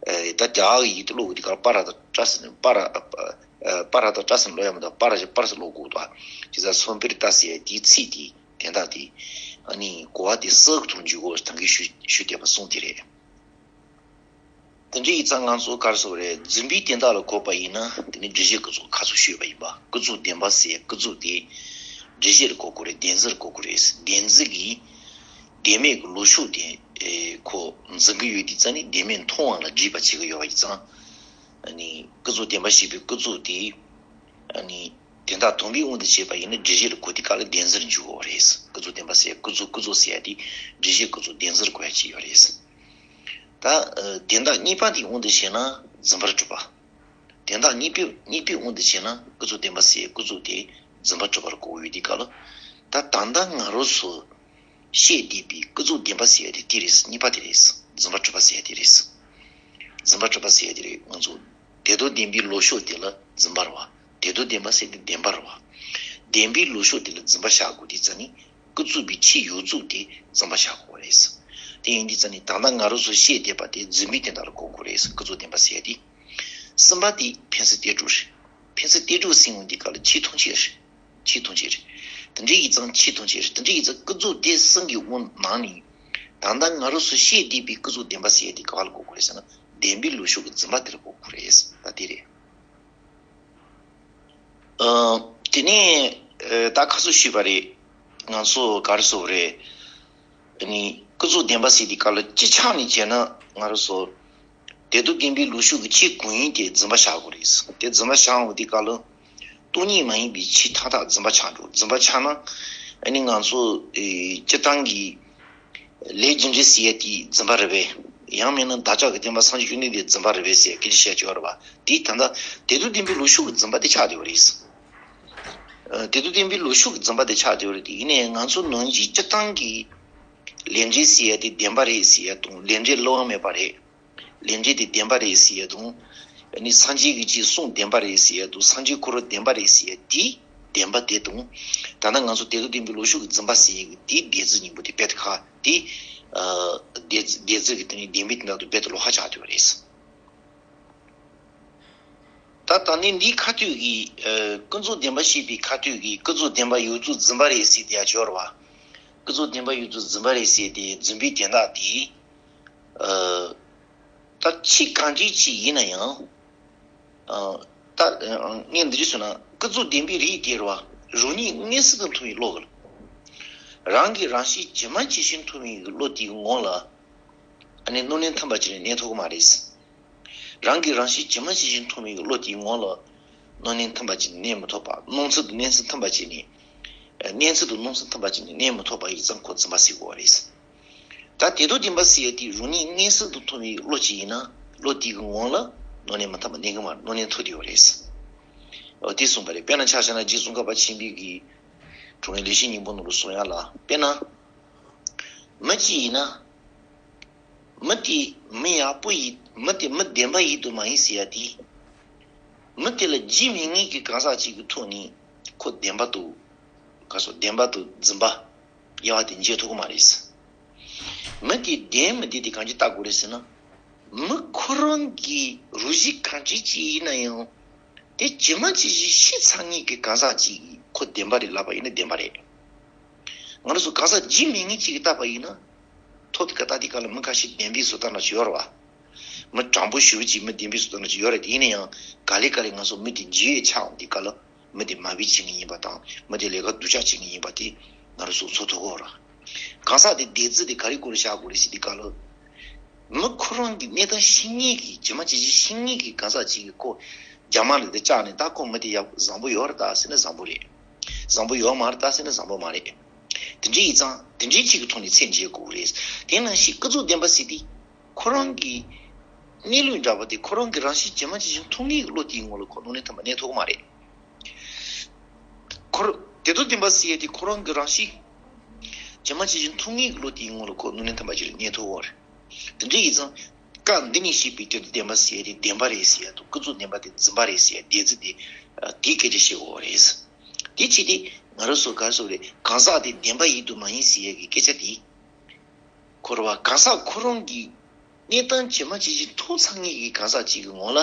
ཨ། ད་རྒྱ་གར་གྱི་ཡིག་ཏུ་ཀློག་དུས་སྐབས་པ་ར་བཏགས་པྲ་ཟེར་ནས། པ་ར། ཨ། པ་ར་བཏགས་པྲ་ཟེར་ནས་ཀློག་ཡ་མི་འདུག་པ་ར་ཟེར་པ་ར་ཟེར་ཀློག་དགོས་འདུག་པ། བྱས་ཙང་སུམ་སྤྲོས་རྟགས་ཟེར་ཡ་དེའི་ཚིག་དེ། དོན་དག་དེ། ཨ་ནི་གོ་བ་དེ་གསལ་པོ་མཐོང་རྒྱུ་གོ་ད་གིན་ཞུ་ཞུ་བསྡད་པ་གསུམ་དེ་རེད། དེ་འདྲ་ཡིན་ཙང་ང་ཚོ་ག་རེ་ཟེར་དགོས་རེད། རྫུན་པའི་དོན་དག་ལ་གོ་བ་ཡིན་ན། དེ་ནི་སྒྲུབ་བྱེད་ཀུན་རྫོབ་ཁ་ཚུར་ཞུས་པ་ཡིན་པ། ཀུན་རྫོབ་བདེན་པ་ཟེར་ཀུན་རྫོབ་དེ་སྒྲུབ་བྱེད་ལ་གོ་དགོས་རེད། བདེན་འཛིན་ལ་གོ་དགོས་རེད། བདེན་འཛིན་གྱི་བདེན་མེད་ཀྱི་ལོག་ཕྱོགས་དེ། ཨེ། ཁོ་འཛིན་གྱི་ཡོད་དུས་ཙང་ནི་བདེན་མེད་མཐོང་བ་ལ་སྒྲིབ་པ་བྱེད་ཀྱི་ཡོད་པ་ཡིན་ཙང་། ཨ་ནི་ཀུན་རྫོབ་བདེན་པ་ཞེས་པའི་ཀུན་རྫོབ་དེ། ཨ་ནི་དོན་དག་དམ་པའི་དབང་དུ་བྱས་པ་ཡིན་ན་སྒྲུབ་བྱེད་ལ་གོ་དུས་སྐབས་ལ་བདེན་འཛིན་ལ་འཇུག་དགོས་རེད། ཀུན་རྫོབ་བདེན་པ་ཟེར་ཀུན་རྫོབ་ཀུན་རྫོབ་ཟེར་ཡ་དེ་སྒྲུབ་བྱེད་ཀུན་རྫོབ་བདེན་འཛིན་ལ་གོ་ཡ་ཅིག་ཡོད་རེད། ད། ཨ། དོན་དག་གཉིས་པ་དེའི་དབང་དུ་བྱས་ན་རྫུན་པར་གྲུབ་པ། དོན་དག་གཉིས་པའི་གཉིས་པའི་དབང་དུ་བྱས་ན་ཀུན་རྫོབ་བདེན་པ་ཟེར་ཀུན་རྫོབ་དེ་རྫུན་པར་གྲུབ་པ་ལ་གོ་དགོས་ཡོད་དུས་སྐབས་ལ། ད་ད་ལྟ་ང་རང་ཚོ་བཤད་བསྡད་པའི་ཀུན་རྫོབ་བདེན་པ་ཟེར་ཡ་དེ་དེ་རེད། གཉིས་པ་དེ་རེད། རྫུན་པར་གྲུབ་པ་ཟེར་ཡ་དེ་རེད། རྫུན་པར་གྲུབ་པ་ཟེར་ཡ་དེ་རེད། ང་ཚོ་དོན་དམ་བདེན་པའི་ལོག་ཕྱོགས་དེ་ལ་རྫུན་པ་རེད་བ། དོན་དམ་བདེན་པ་ཟེར་དེ་བདེན་པ་རེད་བ། བདེན་པའི་ལོག་ཕྱོགས་དེ་ལ་རྫུན་པ་བཞག་དགོས་དུས་ཙ་ནི། ཀུན་རྫོབ་པའི་ཕྱིའི་ཡོངས་རྫོགས་དེ་རྫུན་པ་བཞག་དགོས་རེད། དེ་ཡིན་དུས་ཙ་ནི་ད་ལྟ་ང་རང་ཚོ་བཤད་བསྡད་པ་དེ་རྫུན་པའི་དོན་དག་ལ་གོ་དགོས་རེད། ཀུན་རྫོབ་བདེན་པ་ཟེར་ཡ་དེ། གསུམ་པ་དེ་ཕན་ཚུན་གཏན་གྲུབ་རེད། ཕན་ཚུན་གཏན་གྲུབ་ཟེར་ཡོང་དུས་སྐབས་ལ་ཆོས་ཐམས་ཅད་རེད། ཆོས་ཐམས་ཅད་རེད། དེ་འདྲ་ཡིན་ཙང་ཆོས་ཐམས་ཅད་རེད། དེ་འདྲ་ཡིན་ཙང་ཀུན་རྫོབ་དེ་གསུམ་གྱི་དབང་ནང་ནས། ད་ལྟ་ང་རང་ཚོ་བཤད་བསྡད་པའི་ཀུན་རྫོབ་བདེན་པ་ཟེར་ཡ་དེ་ག་བ་ལ་གོ་དགོས་རེད་ཟེར་ན། བདེན་པའི་ལོག་ཕྱོགས་ཀྱི་རྫུན་པ་དེ་ལ་གོ་དགོས་རེད། ད་དེ་རེད། ཨ། དེ་ནས། ཨ། ད་ཁ་སང་ཞུས་པ་རེད། ང་ཚོ་ག་རེ་ཟེར་དགོས་རེད། ཨ་ནི་ཀུན་རྫོབ་བདེན་པ་ཟེར་དུས་སྐབས་ལ་སྤྱི་ཆ་ནས་བྱས་ན་ང་རང་ཚོ་དོན་དམ་བདེན་པའི་ལོག་ཕྱོགས་ཀྱི་ཆོས་གང་ཡིན་དེ་རྫུན་པ་བཞག་དགོས་རེད། དེ་རྫུན་པ་བཞག་འོང་དུས་སྐབས་ལ་སྟོང་ཉིད་མ་ཡིན་པའི་ཆོས་མཐའ་དག་རྫུན་པ་ཆགས་འགྲོ། རྫུན་པ་ཆགས་ན་ཨ་ནི་ང་ཚོ། ཨེ། སྤྱིར་བཏང་གི། ཨ། ལས་རྒྱུ་འབྲས་ཟེར་ཡ་དེ་རྫུན་པ་རེད་པས། ཡང་མིན་ན་བདག་ཅག་གི་བསྟན་པ་སངས་རྒྱས་བཅོམ་ལྡན་འདས་རྫུན་པ་རེད་པས་ཟེར་ཡ་སྐད་ཆ་བཤད་ཀྱི་ཡོད་རེད་པ། དེ་ད་ལྟ་བདེ་སྡུག་ལྡན་པའི་ལུགས་ཤུགས་ཀྱི་རྫུན་པ་དེ་ཆགས་བསྡད་པ་རེད། ཨ། བདེ་སྡུག་ལྡན་པའི་ལུགས་ཤུགས་ཀྱི་རྫུན་པ་དེ་ཆགས་བསྡད་པ་རེད། དེ་ཡིན་ནའི་ང་ཚོ་ནང་བཞིན་སྤྱིར་བཏང་གི་ལས་འབྲས་ཟེར་ཡ་དེ་བདེན་པ་རེད་ཟེར་ཡ་དང་། ལས་འབྲས་བསླུ་བ་མེད་པ་རེད། ལས་འབྲས་དེ་བདེན་པ་རེད་ཟེར་ཡ་དང་། ཨ་ནི་སངས་རྒྱས་ཀྱིས་ཅིག་གསུངས་བདེན་པ་རེད་ཟེར་ཡ་དང་། སངས་རྒྱས་ཁོ་རང་བདེན་པ་རེད་ཟེར་ཡ་དེ་བདེན་པ་དེ་དང་། ད་ལྟ་ང་ཚོ་བདེ་སྡུག་ལྡན་པའི་ལུགས་ཤུགས་ཀྱི་རྫུན་པ་ཟེར་ཡ་གི་དེའི་འདོད་རྩིས་གཉིས་པོ་དེ་རྦད་དེ་ཁ་དེ། ཨ། འདོད་འདོད་རྩིས་ཀྱི་དེ་ནི་བདེན་པའི་དོན་དག་ཏུ་རྦད་དེ་ལོག་པ་ཆགས་བསྡད་པ་རེད། ད་ད་ནི་འདིའི་ཁ་ཐུག་གི། ཨ། ཀུན་རྫོབ་བདེན་པ་བཤད་པའི་ཁ་ཐུག་གི་ཀུན་རྫོབ་བདེན་པ་ཡོངས་རྫོགས་རྫུན་པ་རེད་ཟེར་དེ་ཡང་ཡོད་རེད་པ། ཀུན་རྫོབ་བདེན་པ་ཡོངས་རྫོགས་རྫུན་པ་རེད་ཟེར་དེ་རྫུན་པའི་དོན་དག་དེ། ཨ། ད་ཕྱི་གང་འདྲ་ཅིག་ཡིན་ན་ཡང་། ཨ། ད་ངས་འདི་འདྲ་ཞུས་ན། ཀུན་རྫོབ་བདེན་པའི་རིགས་དེ་རེད་པ། རང་ཉིད་མངོན་གསལ་དུ་མཐོང་བའི་བློ་གི། རང་གི་རང་བཞིན་ཇི་མ་ཇི་བཞིན་མཐོང་བའི་བློ་དེའི་ངང་ལ། ཨ་ནི་སྣང་ལེན་ཐིམ་པ་ཅིག་ནི་གནས་ཐུབ་ཀྱི་མ་རེད། རང་གི་རང་བཞིན་ཇི་མ་ཇི་བཞིན་མཐོང་བའི་བློ་དེའི་ངང་ལ་སྣང་ལེན་ཐིམ་པ་ཅིག་ནི་གནས་མི་ཐུབ་པ། སྣང་ཚུལ་དང་གནས་ཚུལ་ཐིམ་པ་ཅིག་ནི། གནས་ཚུལ་དང་སྣང་ཚུལ་ཐིམ་པ་ཅིག་ནི་གནས་མི་ཐུབ་པ་ཡིན་ཙང་ཁོ་རྫུན་པ་ཟེར་དགོས་པ་རེད། ད་བདེ་སྡུག་བདེན་པ་ཟེར་ཡ་དེ་རང་ཉིད་མངོན་གསལ་དུ་མཐོང་བའི་བློ་ཅིག་ཡིན་ན། བློ་དེའི་ངང་ལ་སྣང་ལེན་མི་ཐིམ་པ་གནས་ཀྱི་མ་རེད། སྣང་ལེན་ཐུབ་བསྡད་ཡོད་རེད། འོ་དེ་གསུངས་པ་རེད། དཔེར་ན་ཆ་བཞག་ན་རྗེ་ཙོང་ཁ་པ་ཆེན་པོའི་གི་དྲང་ངེས་ལེགས་བཤད་སྙིང་པོ་ནང་ལ་གསུངས་ཡ་ལ། དཔེར་ན། མི་གཅིག་ཡིན་ན། མི་དེ་མི་ཡག་པོ་ཡིན། མི་དེ་མི་བདེན་པ་ཡིན་དང་མ་ཡིན་ཟེར་ཡ་དེ། མི་དེ་ལ་བརྗེད་མེད་ངེས་ཀྱི་གང་ཟག་ཅིག་གི་ཐོག་ནས་ཁོ་བདེན་པ་དང་། ག་སོ། བདེན་པ་དང་རྫུན་པ་དབྱེ་བ་དེ་འབྱེད་ཐུབ་ཀྱི་མ་རེད། མི་དེ་བདེན་མི་བདེན་དེ་གང་ཅི་ལྟ་དགོས་རེད་ཟེར་ན། མི་ཁོ་རང་གི་རང་བཞིན་གང་འདྲ་ཅིག་ཡིན་ན་ཡང་། དེ་ཇི་མ་ཇི་བཞིན་ཤེས་ཚར་མཁན་གྱི་གང་ཟག་ཅིག་གིས་ཁོ་བདེན་པ་རེད་ལབ་པ་ཡིན་ན་བདེན་པ་རེད། ང་རང་ཚོ་གང་ཟག་བརྗེད་མེད་མཁན་ཅིག་གིས་བལྟས་པ་ཡིན་ན། ཐོག་དེ་ག་ལྟ་དེ་ག་ལ་མི་ཁ་ཤས་བདེན་པའི་བཟོ་ལྟ་འདྲ་ཅིག་ཡོད་རེད་པ། མི་དྲང་པོ་ཞེ་པོ་ཅིག་མི་བདེན་པའི་བཟོ་ལྟ་འདྲ་ཅིག་ཡོད་རེད། དེ་ཡིན་ན་ཡང་ག་ལེ་ག་ལེ་ང་ཚོ་མི་དེ་བརྗེད་ཡས་ཆགས་འོང་དུས་སྐབས་ལ། མི་དེ་མ་བུའི་བྱེད་ངེས་ཡིན་པ་དང་། མི་དེ་ལས་ཀ་སྡུག་ཅག་བྱེད་ངེས་ཡིན་པ་དེ་ང་རང་ཚོ་ཚོར་ཐུབ་ཀྱི་ཡོད་རེད། གང་ཟག་དེ་འདོད་རྩིས་དེ་ག་རེའི་སྐོར་ལ་བཞག་དགོས་རེད་ཟེར་དུས་སྐབས་ལ། མི་ཁོ་རང་གི་གནས་སྟངས་ཤེས་མཁན་གྱི། ཇི་མ་ཇི་བཞིན་ཤེས་མཁན་གྱི་གང་ཟག་ཅིག་གིས་ཁོ་རྒྱ་མ་ལ་དེ་བཅར་ནས། ད་ཁོ་མི་དེ་ཡག་བཟང་པོ་ཡོད་རེད་ད་ཟེར་ན་བཟང་པོ་རེད། བཟང་པོ་ཡོད་མ་རེད་ད་ཟེར་ན་བཟང་པོ་མ་རེད། དེ་འདྲ་ཡིན་ཙང་དེ་འདྲའི་ཅིག་གི་ཐོག་ནས་ཚད་འཇལ་དགོས་རེད། དེ་ནང་བཞིན་ཀུན་རྫོབ་བདེན་པ་ཟེར་དུས། ཁོ་རང་གི་གནས་ལུགས་འདྲ་པོ་དེ་ཁོ་རང་གི་རང་བཞིན་ཇི་མ་ཇི་བཞིན་མཐོང་མཁན་གྱི་བློ་དེའི་ངང་ལ་ཁོ་སྣང་ལེན་ཐིམ་པ་གནས་ཐུབ་ཀྱི་མ་རེད། ཁོ་རང་བདེ་སྡུག་བདེན་པ་ཟེར་ཡ་དེ་ཁོ་རང་གི་རང་བཞིན་ཇི་མ་ཇི་བཞིན་མཐོང་མཁན་གྱི་བློ་དེའི་ངང་ལ་ཁོ་སྣང་ལེན་ཐིམ་པ་ཅིག་གནས་ཐུབ་ཀྱི་རེད། དེ་འདྲ་ཡིན་ཙང་། སྐབས་འདི་ནས་བཤད་པའི་བདེ་སྡུག་བདེན་པ་ཟེར་ཡ་དེ་བདེན་པ་རེད་ཟེར་ཡ་དང་། ཀུན་རྫོབ་བདེན་པ་དེ་རྫུན་པ་རེད་ཟེར་ཡ། འདོད་རྩིས་དེ། ཨ། དེའི་སྐད་ཆ་བཤད་དགོས་པ་རེད། དེ་བྱས་ཏེ་ང་རང་ཚོ་ག་རེ་ཟེར་དགོས་རེད། གང་ཟག་དེ་བདེན་པ་ཡིན་དང་མ་ཡིན་ཟེར་ཡ་གི་སྐད་ཆ་དེ། ཁོ་རང་བ། གང་ཟག་ཁོ་རང་གི་གནས་སྟངས་ཇི་མ་ཇི་བཞིན་མཐོང་ཚར་མཁན་གྱི་གང་ཟག་ཅིག་གི་ངང་ལ།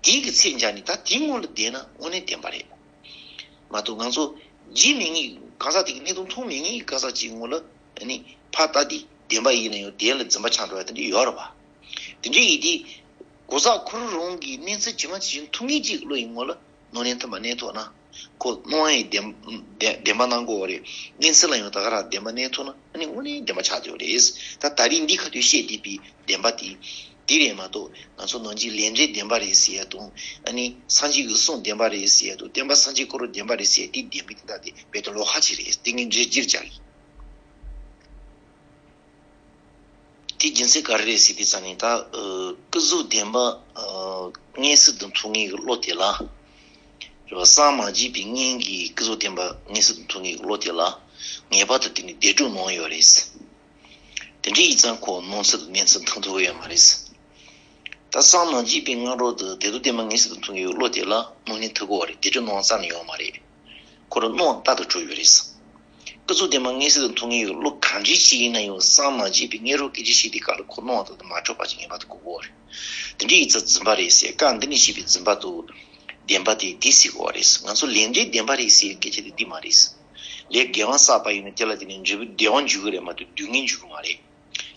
དེའི་གི་ཚད་འཇལ་ནས་ད་དེའི་ངང་ལ་བསྡད་ན་དངོས་གནས་བདེན་པ་རེད། མ་གཏོགས་ང་ཚོ་བརྗེད་མེད་ངེས། གང་ཟག་དེ་གི་གནས་སྟངས་མཐོང་མེད་ངེས་ཀྱི་གང་ཟག་ཅིག་གི་ངང་ལ། ཨ་ནི་ཕར་ལྟ་དུས་བདེན་པ་ཡིན་ན་ཡང་དེ་ལ་རྫུན་པ་ཆགས་འགྲོ་ཡ་དེ་འདྲ་ཡོད་རེད་པ། དེ་འདྲ་ཡིན་དུས། གང་ཟག་ཁོ་རང་གི་གནས་ཚུལ་ཇི་མ་ཇི་བཞིན་མཐོང་མཁན་ཅིག་གི་བློ་ཡི་ངང་ལ། སྣང་ལེན་ཐིམ་པ་གནས་ཐུབ་ན། ཁོ་སྣང་བ་ཡི་བདེན་བདེན་བདེན་པ་སྣང་གི་ཡོད་རེད། གནས་ཚུལ་ལ་ཡང་ད་ག་རང་བདེན་པ་གནས་ཐུབ་ན། ཨ་ནི་དངོས་གནས་བདེན་པ་ཆགས་ཡོད་རེད། ད་ད་རེས་འདི་ཁ་ཐུག་བཤད་བསྡད་པའི་བདེན་པ་དེ། དེ་རེད་མ་གཏོགས་ང་ཚོ་ནང་བཞིན་ལས་འབྲས་བདེན་པ་རེད་ཟེར་ཡ་དང་། ཨ་ནི་སངས་རྒྱས་ཀྱིས་གསུངས་བདེན་པ་རེད་ཟེར་ཡ་དང་། བསྟན་པ་སངས་རྒྱས་ཁོ་རང་བདེན་པ་རེད་ཟེར་ཡ་དེ། བདེན་པའི་དོན་དག་དེ་རྦད་དེ་ལོག་པ་ཅིག་རེད། དེ་ངས་འགྲེལ་བསྒྱུར་བྱ་གི། དེ་རྒྱུ་མཚན་ག་རེ་རེད་ཟེར་དུས་ཙང་ནས། ད། ཨ། ཀུན་རྫོབ་བདེན་པ། ཨ། མངོན་གསལ་དུ་མཐོང་མཁན་གྱི་བློ་དེ་ལ། རེད་པ། སངས་མ་རྒྱས་པའི་སྔོན་གྱི་ཀུན་རྫོབ་བདེན་པ་མངོན་གསལ་དུ་མཐོང་མཁན་གྱི་བློ་དེ་ལ། ངེས་པར་དུ་དེ་ནི་བདེ་སྡུག་སྣང་ཡོད་རེད། དེ་འདྲ་ཡིན་ཙང་ཁོ་སྣང་ཚུལ་དང་གནས་ཚུལ་མཐོང་ཐུབ་ཀྱི་ཡོད་མ་རེད། ད་སངས་མ་རྒྱས་པའི་སྔ་རོལ་དུ་བདེ་སྡུག་བདེན་པ་མངོན་གསལ་དུ་མཐོང་མཁན་གྱི་བློ་དེ་ལ་སྣང་ལེན་ཐུབ་ཀྱི་ཡོད་རེད། བདེ་སྡུག་སྣང་བ་རྩ་ནས་ཡོད་མ་རེད། ཁོ་རང་སྣང་བ་ལྟར་དུ་གྲུབ་ཡོད་རེད། ཀུན་རྫོབ་བདེན་པ་མངོན་གསལ་དུ་མཐོང་མཁན་གྱི་བློ་གང་འདྲ་ཞིག་ཡིན་ན་ཡང་། སངས་མ་རྒྱས་པའི་སྔ་རོལ་སྐད་ཆ་བཤད་དུས་སྐབས་ལ་ཁོ་སྣང་བ་ལྟར་དུ་མ་གྲུབ་པ་ཅིག་ངེས་པར་དུ་དགོས་ཀྱི་ཡོད་རེད། དེ་འདྲ་ཡིན་ཙང་རྫུན་པ་རེད་ཟེར། སྐབས་འདི་ནས་བཤད་པའི་རྫུན་པ་དང་བདེན་པ་དེ་དེ་ཟེར་དགོས་པ་རེད། ང་ཚོ་ལས་འབྲས་བདེན་པ་རེད་ཟེར་སྐད་ཆ་དེ་འདི་མ་རེད། ལས་དགེ་བ་བསགས་པ་ཡིན་ན་དེ་ལ་དེ་ནི་འབྲས་བུ་བདེ་བ་འཇུག་གི་རེད་མ་གཏོགས་སྡུག་བསྔལ་འཇུག་གི་མ་རེད།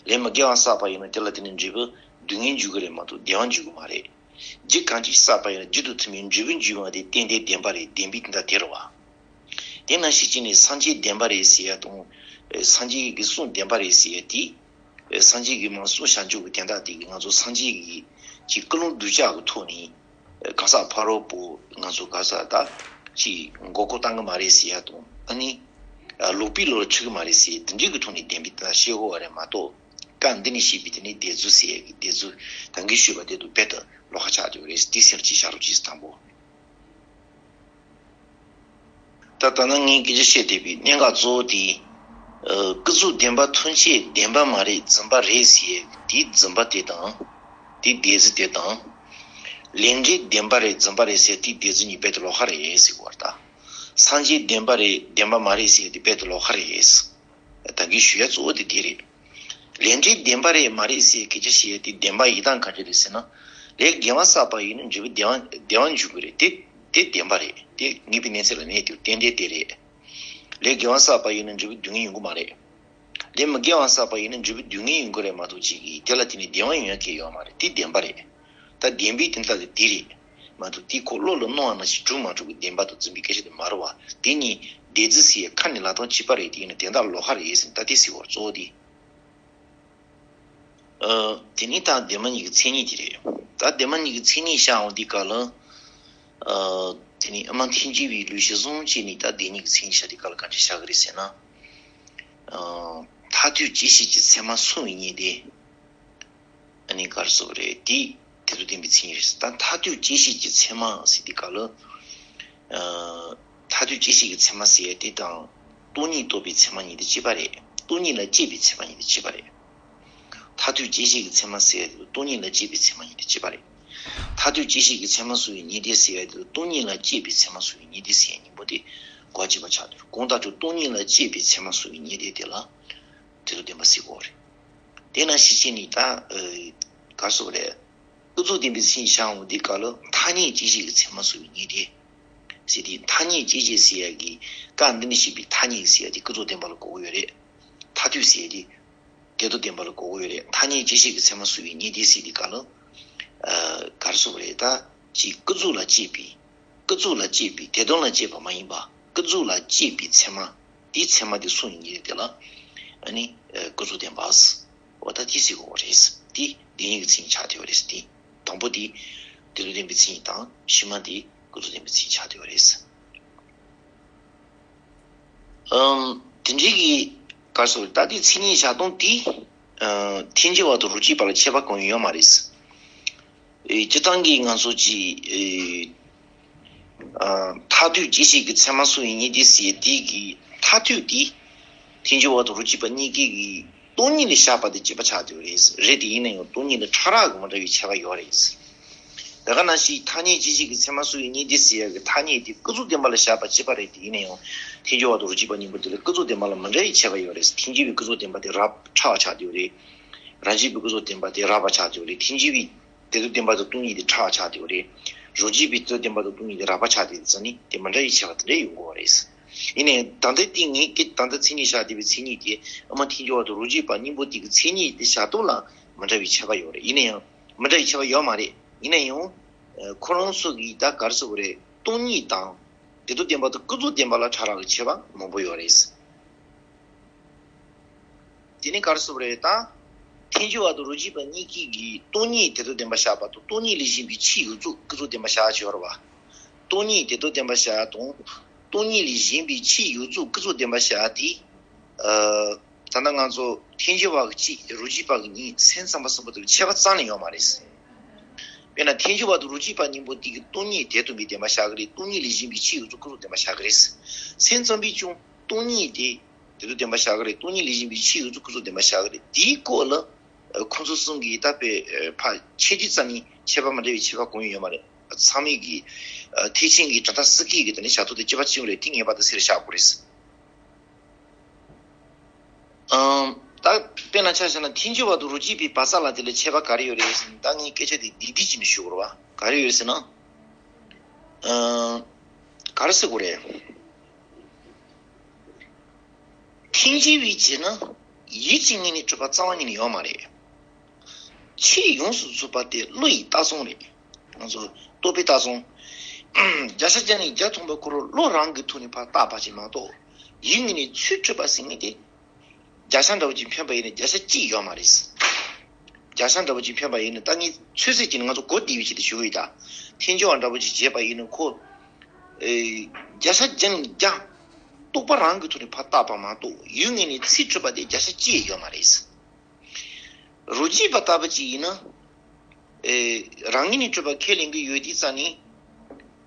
ལས་མི་དགེ་བ་བསགས་པ་ཡིན་ན་དེ་ལ་དེ་ནི་འབྲས་བུ་སྡུག་བསྔལ་འཇུག་གི་རེད་མ་གཏོགས་བདེ་བ་འཇུག་གི་མ་རེད། རྒྱུ་གང་ཅིག་བསགས་པ་ཡིན་ན་རྒྱུ་དང་མཐུན་པའི་འབྲས་བུ་འབྱུང་བ་དེ་ཏན་ཏན་བདེན་པ་རེད། བདེན་པའི་དོན་དག་དེ་རེད་པ། དེ་ནང་བཞིན་བྱས་ནས་སངས་རྒྱས་བདེན་པ་རེད་ཟེར་ཡ་དང་། སངས་རྒྱས་ཀྱི་གསུང་བདེན་པ་རེད་ཟེར་ཡ་དེ། སངས་རྒྱས་ཀྱིས་མར་གསུངས་བཞག་འཇུག་གི་དོན་དག་དེ་གིས་ང་ཚོ་སངས་རྒྱས་ཀྱི་ཀྱི་ཀུན་སློང་གདུལ་བྱ་གི་ཐོག་ནས། གང་ཟག་ཕ་རོལ་པོ་ང་ཚོ་ག་ས་ད་ཅིག་མགོ་སྐོར་བཏང་གི་མ་རེད་ཟེར་ཡ་དང་། ཨ་ནི། ལོག་པའི་བློ་ལ་ཆགས་ཀྱི་མ་རེད་ཟེར་དེ་འདྲའི་གི་ཐོག་ནས་བདེན་པའི་དོན་བཤད་དགོས་པ་རེད་མ་གཏོགས། སྐབས་འདི་ནས་བཤད་པའི་དེ་ནི་སྡེ་རྫུ་ཟེར་ཡས་ཀྱི་སྡེ་རྫུ་ད་གིན་ཞུས་པ་དེ་དང་རྦད་དེ་ལོགས་ཀ་ཆགས་བསྡད་ཡོད་རེད། དེ་སེམས་ཀྱི་བཞག་རོགས་གྱིས་དང་པོ། ད་ལྟ་ན་ངས་སྐད་ཆ་བཤད་བསྡད་པའི་གནད་འགག་གཙོ་བོ་དེ། ཨ། ཀུན་རྫོབ་བདེན་པ་ཐམས་ཅད་བདེན་པ་མ་རེད་རྫུན་པ་རེད་ཟེར་ཡས་དེ་རྫུན་པ་དེ་དང་། དེ་སྡེ་རྫུ་དེ་དང་། ལས་འབྲས་བདེན་པ་རེད་རྫུན་པ་རེད་ཟེར་དེ་སྡེ་རྫུ་གཉིས་རྦད་དེ་ལོགས་ཀ་རེད་ཟེར་བ་ད། སངས་རྒྱས་བདེན་པ་རེད་བདེན་པ་མ་རེད་ཟེར་དེ་རྦད་དེ་ལོགས་ཀ་རེད། ད་གིན་ཞུ་ཡ་གཙོ་བོ་དེ་དེ་རེད། ལས་འབྲས་བདེན་པ་རེད་མ་རེད་ཟེར་སྐད་ཆ་བཤད་ཡ་དེ་བདེན་པ་ཡིན་སྟངས་ག་འདྲ་རེད་ཟེར་ན། ལས་དགེ་བ་བསགས་པ་ཡིན་ན་འབྲས་བུ་བདེ་བ་བདེ་བ་འབྱུང་གི་རེད་དེ། དེ་བདེན་པ་རེད། དེ་ངེས་པའི་གནས་ཚད་ལ་གནས་དེ་ཏན་ཏན་དེ་རེད། ལས་དགེ་བ་བསགས་པ་ཡིན་ན་འབྲས་བུ་སྡུག་བསྔལ་ཡོང་གི་མ་རེད། ལས་མི་དགེ་བ་བསགས་པ་ཡིན་ན་འབྲས་བུ་སྡུག་བསྔལ་ཡོང་གི་རེད་མ་གཏོགས་ཅིག་གིས་དེ་ལ་བརྟེན་ནས་བདེ་བ་ཡོང་ཡ་གང་ཡོད་མ་རེད། དེ་བདེན་པ་རེད། ད་བདེན་པའི་དོན་དག་དེ་དེ་རེད། མ་གཏོགས་དེ་ཁོ་བློ་ལ་རྣོ་བ་ནང་བཞིན་གྲུབ་མ་གྲུབ་ཀྱི་བདེན་པ་དང་རྫུན་པའི་སྐད་ཆ་དེ་མ་རེད་བ། དེ་གཉིས་སྡེ་རྫུ་ཟེར་ཡས་ཁ་ནས་ལབ་སྟངས་གཅིག་པ་རེད། དེ་ཡིན་ན་དེ་དག་ལོགས་ཀ་རེད་ཟེར་ད་དེ་ཟེར་བ་གཙོ་བོ་དེ། ཨ། དེ་ནས་ད་བདེན་པ་གཉིས་ཀྱི་མཚན་ཉིད་དེ་རེད། ད་བདེན་པ་གཉིས་ཀྱི་མཚན་ཉིད་བཤད་འོང་དུས་སྐབས་ལ། ཨ། དེ་ནས་ཨ་མ་ཐལ་འགྱུར་བའི་ལུགས་གཞིར་བཟུང་བྱས་ནས་ད་བདེན་གཉིས་ཀྱི་མཚན་ཉིད་བཤད་དུས་སྐབས་ལ་ག་འདྲ་བཤད་ཀྱི་རེད་ཟེར་ན། ཨ། མཐར་ཐུག་བཅད་ཤེས་ཀྱི་ཚད་མ་གསུངས་པའི་ཉེ་དེ། ཨ་ནི་ག་རེ་ཟེར་དགོས་རེད། དེ་དེ་ཚོ་བདེན་པའི་མཚན་ཉིད་རེད། ད་མཐར་ཐུག་བཅད་ཤེས་ཀྱི་ཚད་མ་ཟེར་དུས་སྐབས་ལ། ཨ། མཐར་ཐུག་བཅད་ཤེས་ཀྱི་ཚད་མ་ཟེར་ཡ་དེ་དང་སྟོང་ཉིད་རྟོགས་པའི་ཚད་མ་གཉིས་དེ་གཅིག་པ་རེད། སྟོང་ཉིད་ལ་དཔྱད་པའི་ཚད་མ་གཉིས་དེ་གཅིག་པ་རེད། མཐར་ཐུག་བཅད་ཤེས་ཀྱི་ཚད་མ་ཟེར་ཡ་དེ་དང་སྟོང་ཉིད་ལ་དཔྱད་པའི་ཚད་མ་གཉིས་དེ་གཅིག་པ་རེད། མཐར་ཐུག་བཅད་ཤེས་ཀྱི་ཚད་མ་གསུངས་པའི་ཉེ་དེ་ཟེར་ཡ་དེ་དང་སྟོང་ཉིད་ལ་དཔྱད་པའི་ཚད་མ་གསུངས་པའི་ཉེ་དེ་ཟེར་ཡ་གཉིས་པོ་དེ་གོ་གཅིག་པ་ཆགས་འདུག་གང་ལྟར་སྟོང་ཉིད་ལ་དཔྱད་པའི་ཚད་མ་གསུངས་པའི་ཉེ་དེ་དེ་ལ་དེ་ཚོ་བདེན་པ་ཟེར་གོ་རེད། དེ་ན་ཤེས་བྱེད་ནི་ད། ཨ། ག་རེ་ཟེར་དགོས་རེད། ཀུན་རྫོབ་བདེན་པའི་མཚན་ཉིད་བཤད་འོང་དུས་སྐབས་ལ་ཐ་སྙད་བཅད་ཤེས་ཀྱི་ཚད་མ་གསུངས་པའི་ཉེ་དེ། ཟེར་དུས་ཐ་སྙད་བཅད་ཤེས་ཟེར་ཡ་གི་སྐབས་འདི་ནས་བཤད་པའི་ཐ་སྙད་ཟེར་ཡ་དེ་ཀུན་རྫོབ་བདེན་པ་ལ་གོ་གི་ཡོད་རེད། མཐར་ཐུག་ཟེར་ཡ་དེ་དེ་ཚོ་བདེན་པ་ལ་གོ་གི་ཡོད་རེད། ཐ་སྙད་བཅད་ཤེས་ཀྱི་ཚད་མ་གསུངས་པའི་ཉེ་དེ་ཟེར་དུས་སྐབས་ལ། ཨ། ག་རེ་ཟེར་དགོས་རེད། ད་ཅིག་ཀུན་རྫོབ་ལ་དཔྱད་པའི། ཀུན་རྫོབ་ལ་དཔྱད་པའི་དེ་དོན་ལ་དཔྱད་པ་མ་ཡིན་པ་ཀུན་རྫོབ་ལ་དཔྱད་པའི་ཚད་མ། དེའི་ཚད་མ་དེ་གསུངས་ཡིན་གྱི་དེ་ལ། ཨ་ནི། ཨ། ཀུན་རྫོབ་བདེན་པ། འོ་ད་དེ་ཟེར་དགོས་པ་རེད། དེ་བདེན་གཉིས་ཀྱི་མཚན་ཉིད་ཆགས་བསྡད་པ་རེད། དེ་དང་པོ་དེ་དེ་ཚོ་བདེན་པའི་མཚན་ཉིད་དང་། ཕྱི་མ་དེ་ཀུན་རྫོབ་བདེན་པའི་མཚན་ཉིད་ཆགས་བསྡད་པ་རེད། ཨམ། དེ་འདྲའི་གི་ག་རེ་ཟེར་དགོས་རེད། ད་དེ་མཚན་ཉིད་བཞག་སྟངས་དེ། ཨ། ཐལ་འགྱུར་བ་དང་རོ་གཅིག་པ་ལ་ཁྱད་པར་གང་ཡང་ཡོད་མ་རེད། ཨེ། སྤྱིར་བཏང་གི་ང་ཚོ་གི། ཨེ། ཨ། མཐར་ཐུག་བཅད་ཤེས་ཀྱི་ཚད་མ་གསུངས་པའི་ཉེ་དེ་ཟེར་དེ་གི་མཐར་ཐུག་དེ། ཐལ་འགྱུར་བ་དང་རོ་གཅིག་པ་གཉིས་ཀའི་གི་སྟོང་ཉིད་ལ་བཞག་པ་དེ་གཅིག་པ་ཆགས་བསྡད་པ་རེད། རེད་དེ་ཡིན་ན་ཡང་སྟོང་ཉིད་ལ་ཕྲ་རགས་ཀྱི་མི་འདྲ་བའི་ཁྱད་པར་ཡོད་རེད། ད་ག་ནང་བཞིན་ཐ་སྙད་བཅད་ཤེས་ཀྱི་ཚད་མ་གསུངས་པའི་ཉེ་དེ་ཟེར་ཡ་གི་ཐ་སྙད་དེ་ཀུན་རྫོབ་བདེན་པ་ལ་བཞག་པ་གཅིག་པ་རེད་དེ་ཡིན་ན་ཡང་ཐལ་འགྱུར་བ་དང་རོ་གཅིག་པ་གཉིས་པོ་དེ་ལ་ཀུན་རྫོབ་བདེན་པ་ལ་མི་འདྲ་བའི་ཁྱད་པར་ཡོད་རེད། ཐལ་འགྱུར་བའི་ཀུན་རྫོབ་བདེན་པ་དེ་རགས་ཕྲ་བ་ཆགས་བསྡད་པ་རེད། རང་རྒྱུད་པའི་ཀུན་རྫོབ་བདེན་པ་དེ་རགས་པ་ཆགས་བསྡད་པ་རེད། ཐལ་འགྱུར་བའི་དེ་ཚོ་བདེན་པ་དང་སྟོང་ཉིད་དེ་ཕྲ་བ་ཆགས་བསྡད་པ་རེད། རོ་གཅིག་པའི་དེ་ཚོ་བདེན་པ་དང་སྟོང་ཉིད་དེ་རགས་པ་ཆགས་བསྡད་པ་ཙང་ནི་དེ་མི་འདྲ་བའི་ཁྱད་པར་དེ་འདྲ་ཡོང་གི་ཡོད་རེད། ཡིན་ནའི་ད་ལྟ་དེ་ངས་ཀྱི་ད་ལྟ་མཚན་ཉིད་བཞག་བསྡད་པའི་མཚན་ཉིད་དེ་ཨ་མ་ཐལ་འགྱུར་བ་དང་རོ་གཅིག་པ་གཉིས་པོ་དེ་གི་མཚན་ཉིད་དེ་བཞག་སྟངས་ལ་མི་འདྲ་བའི་ཁྱད་པར་ཡོད་རེད། ཡིན་ན་ཡང་མི་འདྲ་བའི་ཁྱད་པར་ཡོད་མ་རེད། ཡིན་ན་ཡང་ཁོ་རང་ཚོ་གི་ད་ག་རེ་ཟེར་དགོས་རེད། སྟོང་ཉིད་དང་དེ་ཚོ་བདེན་པ་དང་ཀུན་རྫོབ་བདེན་པ་ལ་ཕྲ་རགས་ཀྱི་ཁྱད་པར་མང་པོ་ཡོད་རེད། དེ་ནི་ག་རེ་ཟེར་དགོས་རེད་ད། ཐལ་འགྱུར་བ་དང་རོ་གཅིག་པ་གཉིས་ཀྱིས་ཀྱི་སྟོང་ཉིད་དེ་ཚོ་བདེན་པ་བཞག་པ་དང་སྟོང་ཉིད་ལས་གཞན་པའི་ཕྱིའི་ཡུལ་ཚོ་ཀུན་རྫོབ་བདེན་པ་བཞག་ཡོད་རེད་བ། སྟོང་ཉིད་དེ་ཚོ་བདེན་པ་བཞག་དང་། སྟོང་ཉིད་ལས་གཞན་པའི་ཕྱིའི་ཡུལ་ཚོ་ཀུན་རྫོབ་བདེན་པ་བཞག་དེ། ཨ། ད་ལྟ་ང་ཚོ་ཐལ་འགྱུར་བ་གཅིག་རོ་གཅིག་པ་གཉིས་སེམས་ཙམ་པ་གསུམ་པོ་དེ་ཁྱད་པར་རྩ་ནས་ཡོད་མ་རེད། དཔེར་ན་ཐལ་འགྱུར་བ་དང་རོ་གཅིག་པ་གཉིས་པོ་དེ་གི་སྟོང་ཉིད་དེ་སྟོང་པའི་བདེན་པ་བཞག་གི་རེད། སྟོང་ཉིད་ལས་གཞན་པའི་ཕྱིའི་ཡུལ་ཚོ་ཀུན་རྫོབ་བདེན་པ་བཞག་གི་རེད། སེམས་ཙམ་པས་ཀྱང་སྟོང་ཉིད་དེ་དེ་ཚོ་བདེན་པ་བཞག་གི་རེད། སྟོང་ཉིད་ལས་གཞན་པའི་ཕྱིའི་ཡུལ་ཚོ་ཀུན་རྫོབ་བདེན་པ་བཞག་གི་རེད། དེའི་སྐོར་ལ་ཁོང་ཚོ་གསུམ་གྱིས་ད་དཔེ་ཕར་འཆད་དུས་ཙམ་ནས་ཁྱད་པར་མི་འདྲ་བའི་ཁྱད་པར་གང་ཡང་ཡོད་མ་རེད། ཚང་མས་ཀྱི་ཐེག་ཆེན་གྱི་གྲུབ་མཐའ་སྲིད་སྐད་ཀྱི་དེ་ནས་བྱ་ཐོག་དེ་གཅིག་པ་གཅིག་རེད། དེ་ངེས་པར་དུ་གསལ་བཤད་དགོས་རེད། ཨང་། ད་དཔེར་ན་ཆ་བཞག་ན་ཐལ་འགྱུར་བ་དང་རོ་གཅིག་པའི་བག་ཆགས་ལ་དེ་ལ་ཁྱད་པར་ག་རེ་ཡོད་རེད་ཟེར་ན། ད་ངས་སྐད་ཆ་དེ་འདི་འདི་བྱས་ནས་ཞུ་དགོས་རེད་བ། ག་རེ་ཡོད་རེད་ཟེར་ན། ཨང་། ག་རེ་ཟེར་དགོས་རེད། ཐལ་འགྱུར་བའི་རྗེས་ན་ཡིད་ཀྱི་ངོས་ནས་གྲུབ་པ་རྩ་བ་ཉིད་ནས་ཡོད་མ་རེད། ཆོས་ཡོངས་སུ་རྫོགས་པ་དེ་བློ་ཡི་ལྟ་སྲུང་རེད། ང་ཚོ་རྟོག་པའི་ལྟ་སྲུང་། བརྒྱ་ཆ་བརྒྱ་ནས་བརྒྱ་ཐམ་པ་ཁོ་རང་བློ་རང་གི་ཐོག་ནས་ཕར་བརྟགས་པ་ཅིག་མ་གཏོགས། ཡིད་ངོས་ནས་ཚུར་གྲུབ་པ་ཟེར་མཁན་དེ། བརྒྱ་ཆ་འདྲ་བོ་ཅིག་འཕེན་པ་ཡིན་ན་བརྒྱ་ཆ་གཅིག་ཡོད་མ་རེད། བརྒྱ་ཆ་འདྲ་བོ་ཅིག་འཕེན་པ་ཡིན་ན་ད་ངས་ཚོད་བསྲེ་བྱས་ནས་ང་ཚོ་གོ་བདེ་བའི་ཆེད་དུ་ཞུ་གི་ཡོད་ད། ཐལ་འགྱུར་བ་འདྲ་བོ་ཅིག་བྱས་པ་ཡིན་ན་ཁོ། ཨེ། བརྒྱ་ཆ་བརྒྱ་ནས་བརྒྱ། རྟོག་པ་རང་གི་ཐོག་ནས་ཕར་བཏགས་པ་མ་གཏོགས་ཡུལ་ངོས་ནས་ཚིག་གྲུབ་པ་དེ་བརྒྱ་ཆ་གཅིག་ཡོད་མ་རེད། རོ་གཅིག་པ་ལྟ་བུ་ཅིག་ཡིན་ན། ཨེ། རང་ངོས་ནས་གྲུབ་པ་ཁས་ལེན་གྱི་ཡོད་དུས་ཙང་ནི།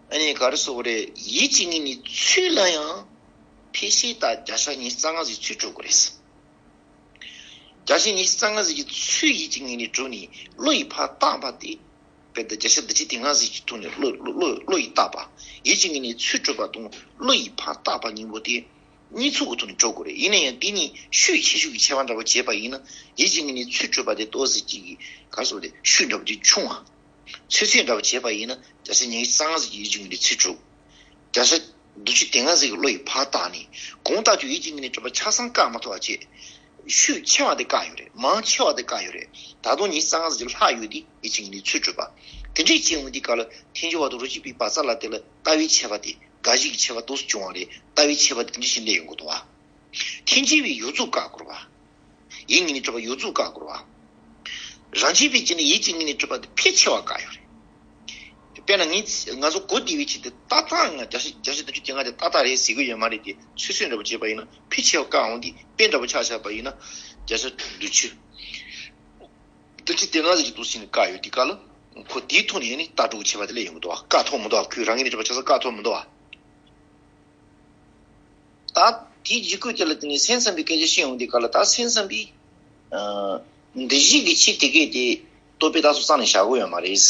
ཨ་ནི་ག་རེ་ཟེར་དགོས་རེད། ཡིད་ཀྱི་ངོས་ནས་ཚིག་ལ་ཡང་ཕལ་ཆེར་ད་བརྒྱ་ཆ་ཉི་ཤུ་རྩ་ལྔ་ཟིག་ཚིག་གྲུབ་དགོས་རེད། བརྒྱ་ཆ་ཉི་ཤུ་རྩ་ལྔ་ཟིག་གི་ཚིག་ཡིད་ཀྱི་ངོས་ནས་གྲུབ་ནས་བློ་ཡིས་ཕར་བཏགས་པ་དེ། དཔེར་ན་བརྒྱ་ཆ་བདུན་ཅུ་དོན་ལྔ་ཟིག་གི་ཐོག་ནས་བློ་བློ་བློ་བློ་ཡིས་བཏགས་པ། ཡིད་ཀྱི་ངོས་ནས་ཚིག་གྲུབ་པ་དང་བློ་ཡིས་ཕར་བཏགས་པ་གཉིས་པོ་དེ་གཉིས་ཚུགས་ཀྱི་ཐོག་ནས་གྲུབ་དགོས་རེད། ཡིན་ན་ཡང་དེ་གཉིས་ཤུགས་ཆེ་ཤོས་ཀྱི་ཁྱད་པར་འདྲ་པོ་བྱས་པ་ཡིན་ན། ཡིད་ཀྱི་ངོས་ནས་ཚིག་གྲུབ་པ་དེ་ཏོག་ཙམ་ཅིག་གི་ག་རེ་ཟེར་དགོས་རེད། ཤུགས་འདྲ་པོ་ཅིག་ཆུང་བ། ཚོད་ཚོད་འདྲ་པོ་བྱས་པ་ཡིན་ན་བརྒྱ་ཆ་ཉི་ཤུ་རྩ་ལྔ་ཟིག་གི་ཡིད་ཀྱི་ངོས་ནས་ཚིག་གྲུབ། བརྒྱ་ཆ་བདུན་ཅུ་དོན་ལྔ་ཟིག་གི་བློ་ཡིས་ཕར་བཏགས་ནས་གང་ལྟར་ཀྱང་ཡིད་ཀྱི་ངོས་ནས་གྲུབ་པ་ཆ་ཚང་བཀག་མ་ཐུབ་པ་བྱས། ཤུགས་ཆེ་བ་དེ་བཀག་ཡོད་རེད། མང་ཆེ་བ་དེ་བཀག་ཡོད་རེད། ད་དུང་ཉི་ཤུ་རྩ་ལྔ་ཟིག་ལྷག་ཡོད་དེ་ཡིད་ཀྱི་ངོས་ནས་ཚིག་གྲུབ་པ། དེ་འདྲས་བྱས་འོང་དུས་སྐབས་ལ་ཐལ་འགྱུར་བ་དང་རོ་གཅིག་པའི་བར་མཚམས་ལ་དེ་ལ་ལྟ་བའི་ཁྱད་པར་དེ་དགག་གཞི་གི་ཁྱད་པར་ཏོག་ཙམ་བྱུང་བ་རེད། ལྟ་བའི་ཁྱད་པར་དེ་འདྲས་ཤིག་སླེབས་ཡོང་གི་འདུག་བ། ཐལ་འགྱུར་བའི་ཡོངས་རྫོགས་བཀག་དགོས་རེད་བ། ཡིད་ངོས་ནས་གྲུབ་པ་ཡོངས་རྫོགས་བཀག་དགོས་རེད་བ། རང་རྐྱ་པའི་རྐྱེན་ནི་ཡིད་ཀྱི་ངོས་ནས་གྲུབ་པ་དེ་ཕལ་ཆེ་བ་བཀག་ཡོད་རེད། དཔེར་ན་ངས་ང་ཚོ་གོ་བདེ་བའི་ཆེད་དུ་ཏག་ཏག་ང་བརྒྱ་ཆ་བརྒྱ་ཆ་བདུན་ཅུ་དོན་ལྔ་དེ་ཏག་ཏག་རེད་ཟེར་གི་ཡོད་མ་རེད་དེ། ཚོད་ཚོད་འདྲ་པོ་བྱས་པ་ཡིན་ན་ཕལ་ཆེ་བ་བཀག་འོང་དེ། དཔེ་འདྲ་པོ་ཆ་བཞག་པ་ཡིན་ན་བརྒྱ་ཆ་བདུན་ཅུ། བདུན་ཅུ་དོན་ལྔ་ཟིག་གི་འདུག་ཟེར་ནས་བཀག་ཡོད་དུས་སྐབས་ལ་ཁོ་དེའི་ཐོག་ནས་ནི་ལྟ་གྲུབ་ཀྱི་ཁྱད་པར་དེ་སླེབས་ཡོང་གི་འདུག་བ། བཀག་ཐུབ་མི་འདུག་བ། ཁོས་རང་ངོས་ནས་གྲུབ་པ་ཆ་ཚང་བཀག་ཐུབ་མི་འདུག་བ། ད་དེའི་རྗེས་ཁུལ་དེ་ལ་བརྟེན་ནས་སེམས་ཙམ་པའི་སྐད་ཆ་བཤད་ཡོང་དུས་སྐབས་ལ། ད་སེམས་ཙམ་པས་ཨ་འདུ་བྱེད་ཀྱི་ཆོས་དེ་གས་དེ་རྟོག་པས་རྟགས་ཚུལ་རྩ་ནས་བཞག་གི་ཡོད་མ་རེད།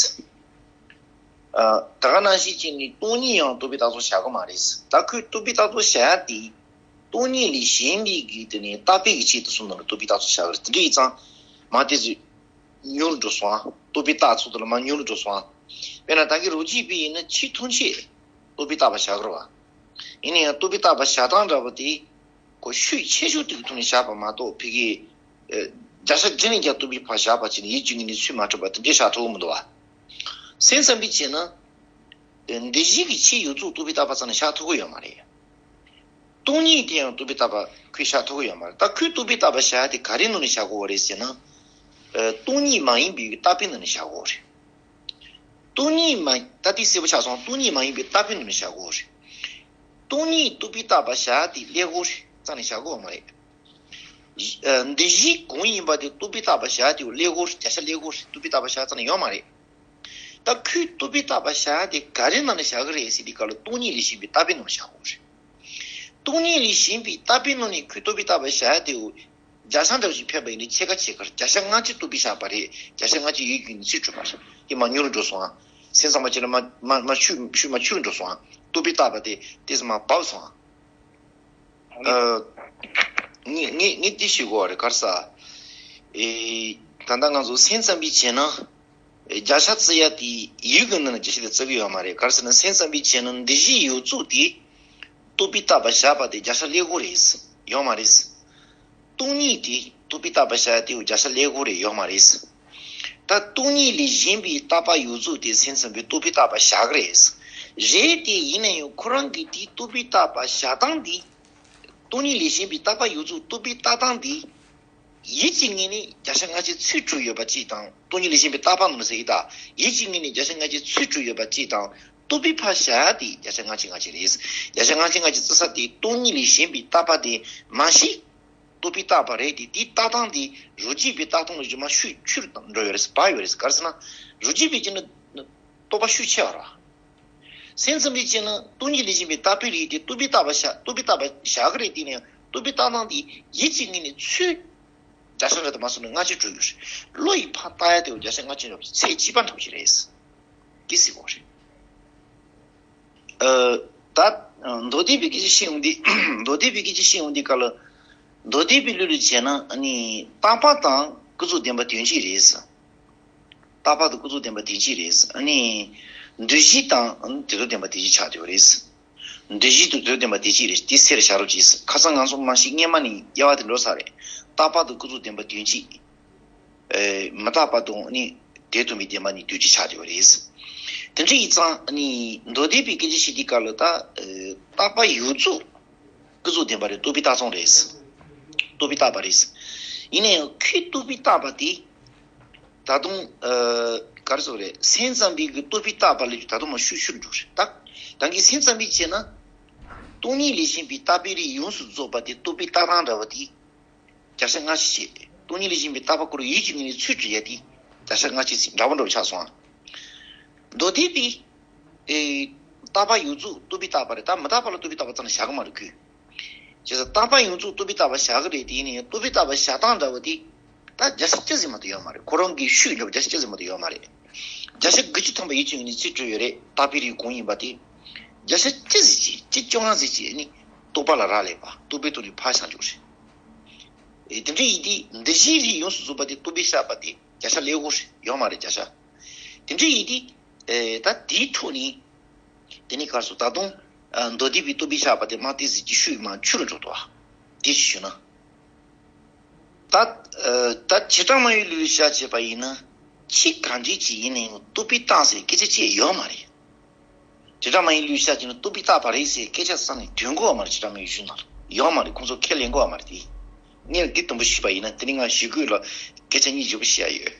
ཨ་ད་ག་ནང་བཞིན་བྱས་ནས་སྟོང་ཉིད་ཡང་རྟོག་པས་རྟགས་ཚུལ་བཞག་གི་མ་རེད། ད་ཁོས་རྟོག་པས་རྟགས་ཚུལ་བཞག་ཡ་དེ་སྟོང་ཉིད་ལས་གཞན་པའི་གི་དེ་ནས་རྟག་པའི་གི་ཆོས་དེ་ཚོ་ནང་ལ་རྟོག་པས་རྟགས་ཚུལ་བཞག་གི་རེད། དེ་འདྲ་ཡིན་ཙང་མ་དེ་ཚོ་ཉུང་རུ་འགྲོ་སོང་ཨ། རྟོག་པས་རྟགས་ཚུལ་དེ་ལ་མར་ཉུང་རུ་འགྲོ་སོང་ཨ། དཔེར་ན་ད་གིན་རོ་གཅིག་པའི་ཡིན་ན་ཆོས་ཐམས་ཅད་རྟོག་པས་རྟག་པ་བཞག་གི་རེད་བ། ཡིན་ན་ཡང་རྟོག་པས་རྟག་པ་བཞག་སྟངས་འདྲ་པོ་དེ་ཁོ་ཤུགས་ཆེ་ཤོས་དེ་གི་ཐོག་ནས་བཞག་པ་མ་གཏོགས། ཕ་གི་ཨ་བརྒྱ་ཆ་བརྒྱ་ནས་བརྒྱ་རྟོག་པས་ཕར་བཞག་པ་བྱས་ནས་ཡིད་ཀྱི་ངོས་ནས་ཚུར་མ་གྲུབ་པ་དེ་འདྲས་བཞག་ཐུབ་ཀྱི་མི་འདུག་བ། སེམས་ཙམ་པས་བྱས་ན། འདུ་བྱེད་ཀྱི་ཆོས་ཡོངས་རྫོགས་རྟོག་པས་རྟག་པ་རྩ་ནས་བཞག་ཐུབ་ཀྱི་ཡོད་མ་རེད། སྟོང་ཉིད་དེ་ཡང་རྟོག་པས་རྟག་པ་ཁོས་བཞག་ཐུབ་ཀྱི་ཡོད་མ་རེད། ད་ཁོས་རྟོག་པས་རྟག་པ་བཞག་ཡ་དེ་ག་རེའི་ནང་ནས་བཞག་དགོས་པ་རེད་ཟེར་ན། ཨ་སྟོང་ཉིད་མ་ཡིན་པའི་རྟག་པའི་ནང་ནས་བཞག་དགོས་པ་རེད། སྟོང་ཉིད་མ། ད་དེ་གསལ་པོ་ཆགས་སོང་། སྟོང་ཉིད་མ་ཡིན་པའི་རྟག་པའི་ནང་ནས་བཞག་དགོས་པ་རེད། སྟོང་ཉིད་རྟོག་པས་རྟག་པ་བཞག་ཡ་དེ་ཀླད་ཀོར་རྩ་ནས་བཞག་དགོས་པ་མ་རེད། ཨ་འདུ་བྱེད་གང་ཡིན་པ་དེ་རྟོག་པས་རྟག་པ་བཞག་ཡ་དེ་ཀླད་ཀོར། བརྒྱ་ཆ་ཀླད་ཀོར་རྟོག་པས་རྟག་པ་བཞག་ཡ་རྩ་ནས་ཡོད་མ་རེད། ད་ཁོས་རྟོག་པས་རྟག་པ་བཞག་ཡ་དེ་ག་རེ་ནང་ནས་བཞག་གི་རེད་ཟེར་དུས་སྐབས་ལ་སྟོང་ཉིད་ལས་གཞན་པའི་རྟག་པའི་ནང་ནས་བཞག་དགོས་རེད། སྟོང་ཉིད་ལས་གཞན་པའི་རྟག་པའི་ནང་ནས་ཁོས་རྟོག་པས་རྟག་པ་བཞག་ཡ་དེ་བརྒྱ་ཆ་འདྲ་བོ་ཞིག་ཕེབས་པ་ཡིན་ན་ཕྱེད་ཀ་ཕྱེད་ཀར་བརྒྱ་ཆ་ལྔ་བཅུ་རྟོག་པས་བཞག་པ་རེད། བརྒྱ་ཆ་ལྔ་བཅུ་ཡིད་ཀྱི་ངོས་ནས་ཚུར་གྲུབ་པ་རེད། དེ་མར་ཉུང་རུ་འགྲོ་སོང་ཨ། སེམས་ཙམ་པ་བྱས་ན་མར་མར་མར་ཤུགས་ཤུགས་མར་ཆུང་རུ་འགྲོ་སོང་ཨ། རྟོག་པས་རྟག་པ་དེ་དེ་ཙམ་མར་བབས་སོང་ཨ། ཨ་ངས་ངས་ངས་འདི་ཞུ་དགོས་པ་རེད། ག་རེ་ཟེར། ཨེ་ད་ལྟ་ང་ཚོ་སེམས་ཙམ་པས་བྱས་ན། ཨེ་བརྒྱ་ཆ་བརྩི་ཡ་དེ་ཡིད་ཀྱི་ནང་ནས་བརྒྱ་ཆ་དེ་བརྩི་གི་ཡོད་མ་རེད། ག་རེ་ཟེར་ན་སེམས་ཙམ་པས་བྱས་ན་འདུ་བྱེད་ཡོངས་རྫོགས་དེ་རྟོག་པས་རྟག་པ་བཞག་པ་དེ་བརྒྱ་ཆ་ཀླད་ཀོར་རེད། ཡོད་མ་རེད། སྟོང་ཉིད་དེ་རྟོག་པས་རྟག་པ་བཞག་ཡ་དེ་བརྒྱ་ཆ་ཀླད་ཀོར་རེད། ཡོད་མ་རེད། ད་སྟོང་ཉིད་ལས་གཞན་པའི་རྟག་པ་ཡོངས་རྫོགས་དེ་སེམས་ཙམ་པས་རྟོག་པས་རྟག་པ་བཞག་གི་རེད། རེད་དེ་ཡིན་ན་ཡང་ཁོ་རང་གིས་དེ་རྟོག་པས་རྟག་པ་བཞག་སྟངས་དེ། སྟོང་ཉིད་ལས་གཞན་པའི་རྟག་པ་ཡོངས་རྫོགས་རྟོག་པས་བཏགས་སྟངས་འདི། ཡིད་ཀྱི་ངོས་ནས་བརྒྱ་ཆ་ལྔ་བཅུ་ཚུར་གྲུབ་ཡོད་པ་གཅིག་དང་། སྟོང་ཉིད་ལས་གཞན་པའི་རྟག་པ་ནང་ཟེར་ཡིན་ད། ཡིད་ཀྱི་ངོས་ནས་བརྒྱ་ཆ་ལྔ་བཅུ་ཚུར་གྲུབ་ཡོད་པ་གཅིག་དང་། རྟོག་པས་ཕར་བཞག་ཡ་དེ་བརྒྱ་ཆ་ལྔ་བཅུ་ལྔ་བཅུ་རེད། བརྒྱ་ཆ་ལྔ་བཅུ་ལྔ་བཅུ་བརྩི་ས་དེ་སྟོང་ཉིད་ལས་གཞན་པའི་རྟག་པ་དེ་མ་གཞི་རྟོག་པས་བཏགས་པ་རེད་དེ། དེའི་བཏགས་སྟངས་དེ་རོ་གཅིག་པའི་བཏགས་སྟངས་ལ་གཞི་མ་ཤུགས་ཆུང་རུ་འགྲོ་ཡོད་རེད། བབས་ཡོད་རེད། ག་རེ་ཟེར་ན་རོ་གཅིག་པའི་རྐྱེན་ནི་རྟོག་པ་ཤུགས་ཆེ་བ་རེད། སེམས་ཙམ་པས་བྱས་ན་སྟོང་ཉིད་ལས་གཞན་པའི་རྟག་པའི་རིགས་དེ་རྟོག་པས་བཏགས་པ་བཞག་རྟོག་པས་བཏགས་པ་བཞག་གི་རེད། དེ་ནས་རྟོག་པས་བཏགས་སྟངས་དེ་ཡིད་ཀྱི་ངོས་ནས་ཚུར་བརྒྱ་ཆ་རེ་དང་མ་སོང་ན་ལྔ་བཅུ་འགྲོ་ཡོད་རེད། བློ་ཡིས་ཕར་བཏགས་ཡ་དེ་བརྒྱ་ཆ་ལྔ་བཅུ་འགྲོ་བ་ཚེག་གཅིག་པ་འགྲོ་གི་རེད། གི་སྲིད་གོ་རེད། ཨ་ད་མདོ་སྡེ་པའི་སྐད་ཆ་བཤད་ཡོང་དུས། མདོ་སྡེ་པའི་སྐད་ཆ་བཤད་ཡོང་དུས་སྐབས་ལ། མདོ་སྡེ་པའི་ལུགས་ལ་བྱས་ན་ཨ་ནི་རྟག་པ་དང་ཀུན་རྫོབ་བདེན་པ་དོན་གཅིག་རེད། རྟག་པ་དང་ཀུན་རྫོབ་བདེན་པ་དོན་གཅིག་རེད། ཨ་ནི་འདུ་བྱེད་དང་དེ་ཚོ་བདེན་པ་དོན་གཅིག་ཆགས་བསྡད་པ་རེད། འདུ་བྱེད་དང་དེ་ཚོ་བདེན་པ་དོན་གཅིག་རེད། དེ་སེལ་བྱ་རོགས་གྱིས། ཁ་སང་ང་ཚོ་མ་གཞི་སྔས་མ་ནས་དབྱེ་བ་དེ་འགྲོ་ཚར་རེད། རྟག་པ་དང་ཀུན་རྫོབ་བདེན་པ་དོན་གཅིག་ཨེ་མི་རྟག་པ་དང་ནི་དེ་མཐུན་པའི་བདེན་པ་གཉིས་དོན་གཅིག་ཆགས་བསྡད་པ་རེད། དེ་འདྲ་ཡིན་ཙང་ནི་མདོ་སྡེ་པའི་སྐད་ཆ་བཤད་དུས་སྐབས་ལ་ད་ཨེ་རྟག་པ་ཡོངས་རྫོགས་ཀུན་རྫོབ་བདེན་པ་རེད། རྟོག་པས་བཏགས་ཙང་རེད། རྟོག་པས་བཏགས་པ་རེད། ཡིན་ན་ཡང་ཁོས་རྟོག་པས་བཏགས་པ་དེ་ད་དུང་ཨ་ག་རེ་ཟེར་དགོས་རེད། སེམས་ཙམ་པའི་གི་རྟོག་པས་བཏགས་པ་ལས་ཀྱང་ད་དུང་མར་ཤུགས་ཆུང་རུ་འགྲོ་རེད། ད་ད་གིན་སེམས་ཙམ་པས་བྱས་ན། སྟོང་ཉིད་ལས་གཞན་པའི་རྟག་པའི་རིགས་ཡོངས་སུ་རྫོགས་པ་དེ་རྟོག་པའི་ལྟ་སྟངས་འདྲ་བ་དེ་བརྒྱ་ཆ་ལྔ་བཅུ་བྱས། སྟོང་ཉིད་ལས་གཞན་པའི་རྟག་པ་ཁོ་རང་ཡིད་ཀྱི་ངོས་ནས་ཚུར་གྲུབ་ཡ་དེ་བརྒྱ་ཆ་ལྔ་བཅུ་ཟིན་འདྲ་པོ་འདྲ་པོ་ཆགས་སོང་ཨ། མདོ་སྡེ་པའི་ཨེ་རྟག་པ་ཡོངས་རྫོགས་རྟོག་པའི་རྟག་པ་རེད། ད་མི་རྟག་པ་ལ་རྟོག་པའི་རྟག་པ་ཙམ་ལ་བཞག་གི་མ་རེད་ཁོས། བྱས་ཙང་རྟག་པ་ཡོངས་རྫོགས་རྟོག་པའི་རྟག་པ་བཞག་གི་རེད། དེ་ཡིན་ན་ཡང་རྟོག་པའི་རྟག་པ་བཞག་སྟངས་འདྲ་བོ་དེ་ད་བརྒྱ་ཆ་གཅིག་ཟིན་མ་གཏོགས་ཡོད་མ་རེད། ཁོ་རང་གི་ཤུགས་འདྲ་བོ་བརྒྱ་ཆ་གཅིག་ཟིན་མ་གཏོགས་ཡོད་མ་རེད། བརྒྱ་ཆ་དགུ་བཅུ་ཐམ་པ་ཡིད་ཀྱི་ངོས་ནས་ཚུར་གྲུབ་ཡོད་རེད། རྟག་པའི་རིགས་གང་ཡིན་པ་དེ་བརྒྱ་ཆ་གཅིག་ཟིན་གཅིག་བཅོ་ལྔ་ཟིན་གཅིག་ནི་རྟོག་པ་ལ་རག་ལས་པ་རྟོག་པའི་ཐོག་ནས་ཕར་བཞག་འཇོག་རེད། ཨེ་དེ་འདྲ་ཡིན་དུས་འདི་བཞིའི་རིགས་ཡོངས་སུ་རྫོགས་པ་དེ་རྟོག་པས་བཞག་པ་དེ་བརྒྱ་ཆ་ཀླད་ཀོར་རེད། ཡོད་མ་རེད་བརྒྱ་ཆ། དེ་འདྲ་ཡིན་དུས་ཨེ་ད་དེའི་ཐོག་ནས་དེ་ནི་ག་རེ་ཟེར་ད་དུང་ཨ་མདོ་སྡེ་པའི་རྟོག་པས་བཞག་པ་དེ་མར་ཏོག་ཙམ་གྱི་ཤུགས་མར་ཆུ་ལ་འགྲོ་འདུག་ཨ། དེ་ཅིག་ཞུས་ན། ད་ཨ་ད་བྱེ་བྲག་སྨྲ་བའི་ལུགས་ལ་བཞག་བྱས་པ་ཡིན་ན་ཕྱིས་གང་འདྲ་ཅིག་ཡིན་ན་ཡང་རྟོག་པས་བཏགས་ཟེར་སྐད་ཆ་ཅིག་ཡོད་མ་རེད། བྱེ་བྲག་སྨྲ་བའི་ལུགས་ལ་བཞག་བྱས་ན་རྟོག་པས་བཏགས་པ་རེད་ཟེར་སྐད་ཆ་རྩ་ནས་འདོན་གོ་བ་མ་རེད། བྱེ་བྲག་སྨྲ་བའི་གཞུང་ནང་ལ་ཡོད་མ་རེད། ཁོང་ཚོ་ཁས་ལེན་གོ་བ་མ་རེད་དེ། ངས་འདི་དུམ་བུ་ཞུས་པ་ཡིན་ན་དེ་ནི་ང་ཞུ་དགོས་ལ་སྐད་ཆ་གཉིས་ཞུ་བ་ཞིག་ཡོད།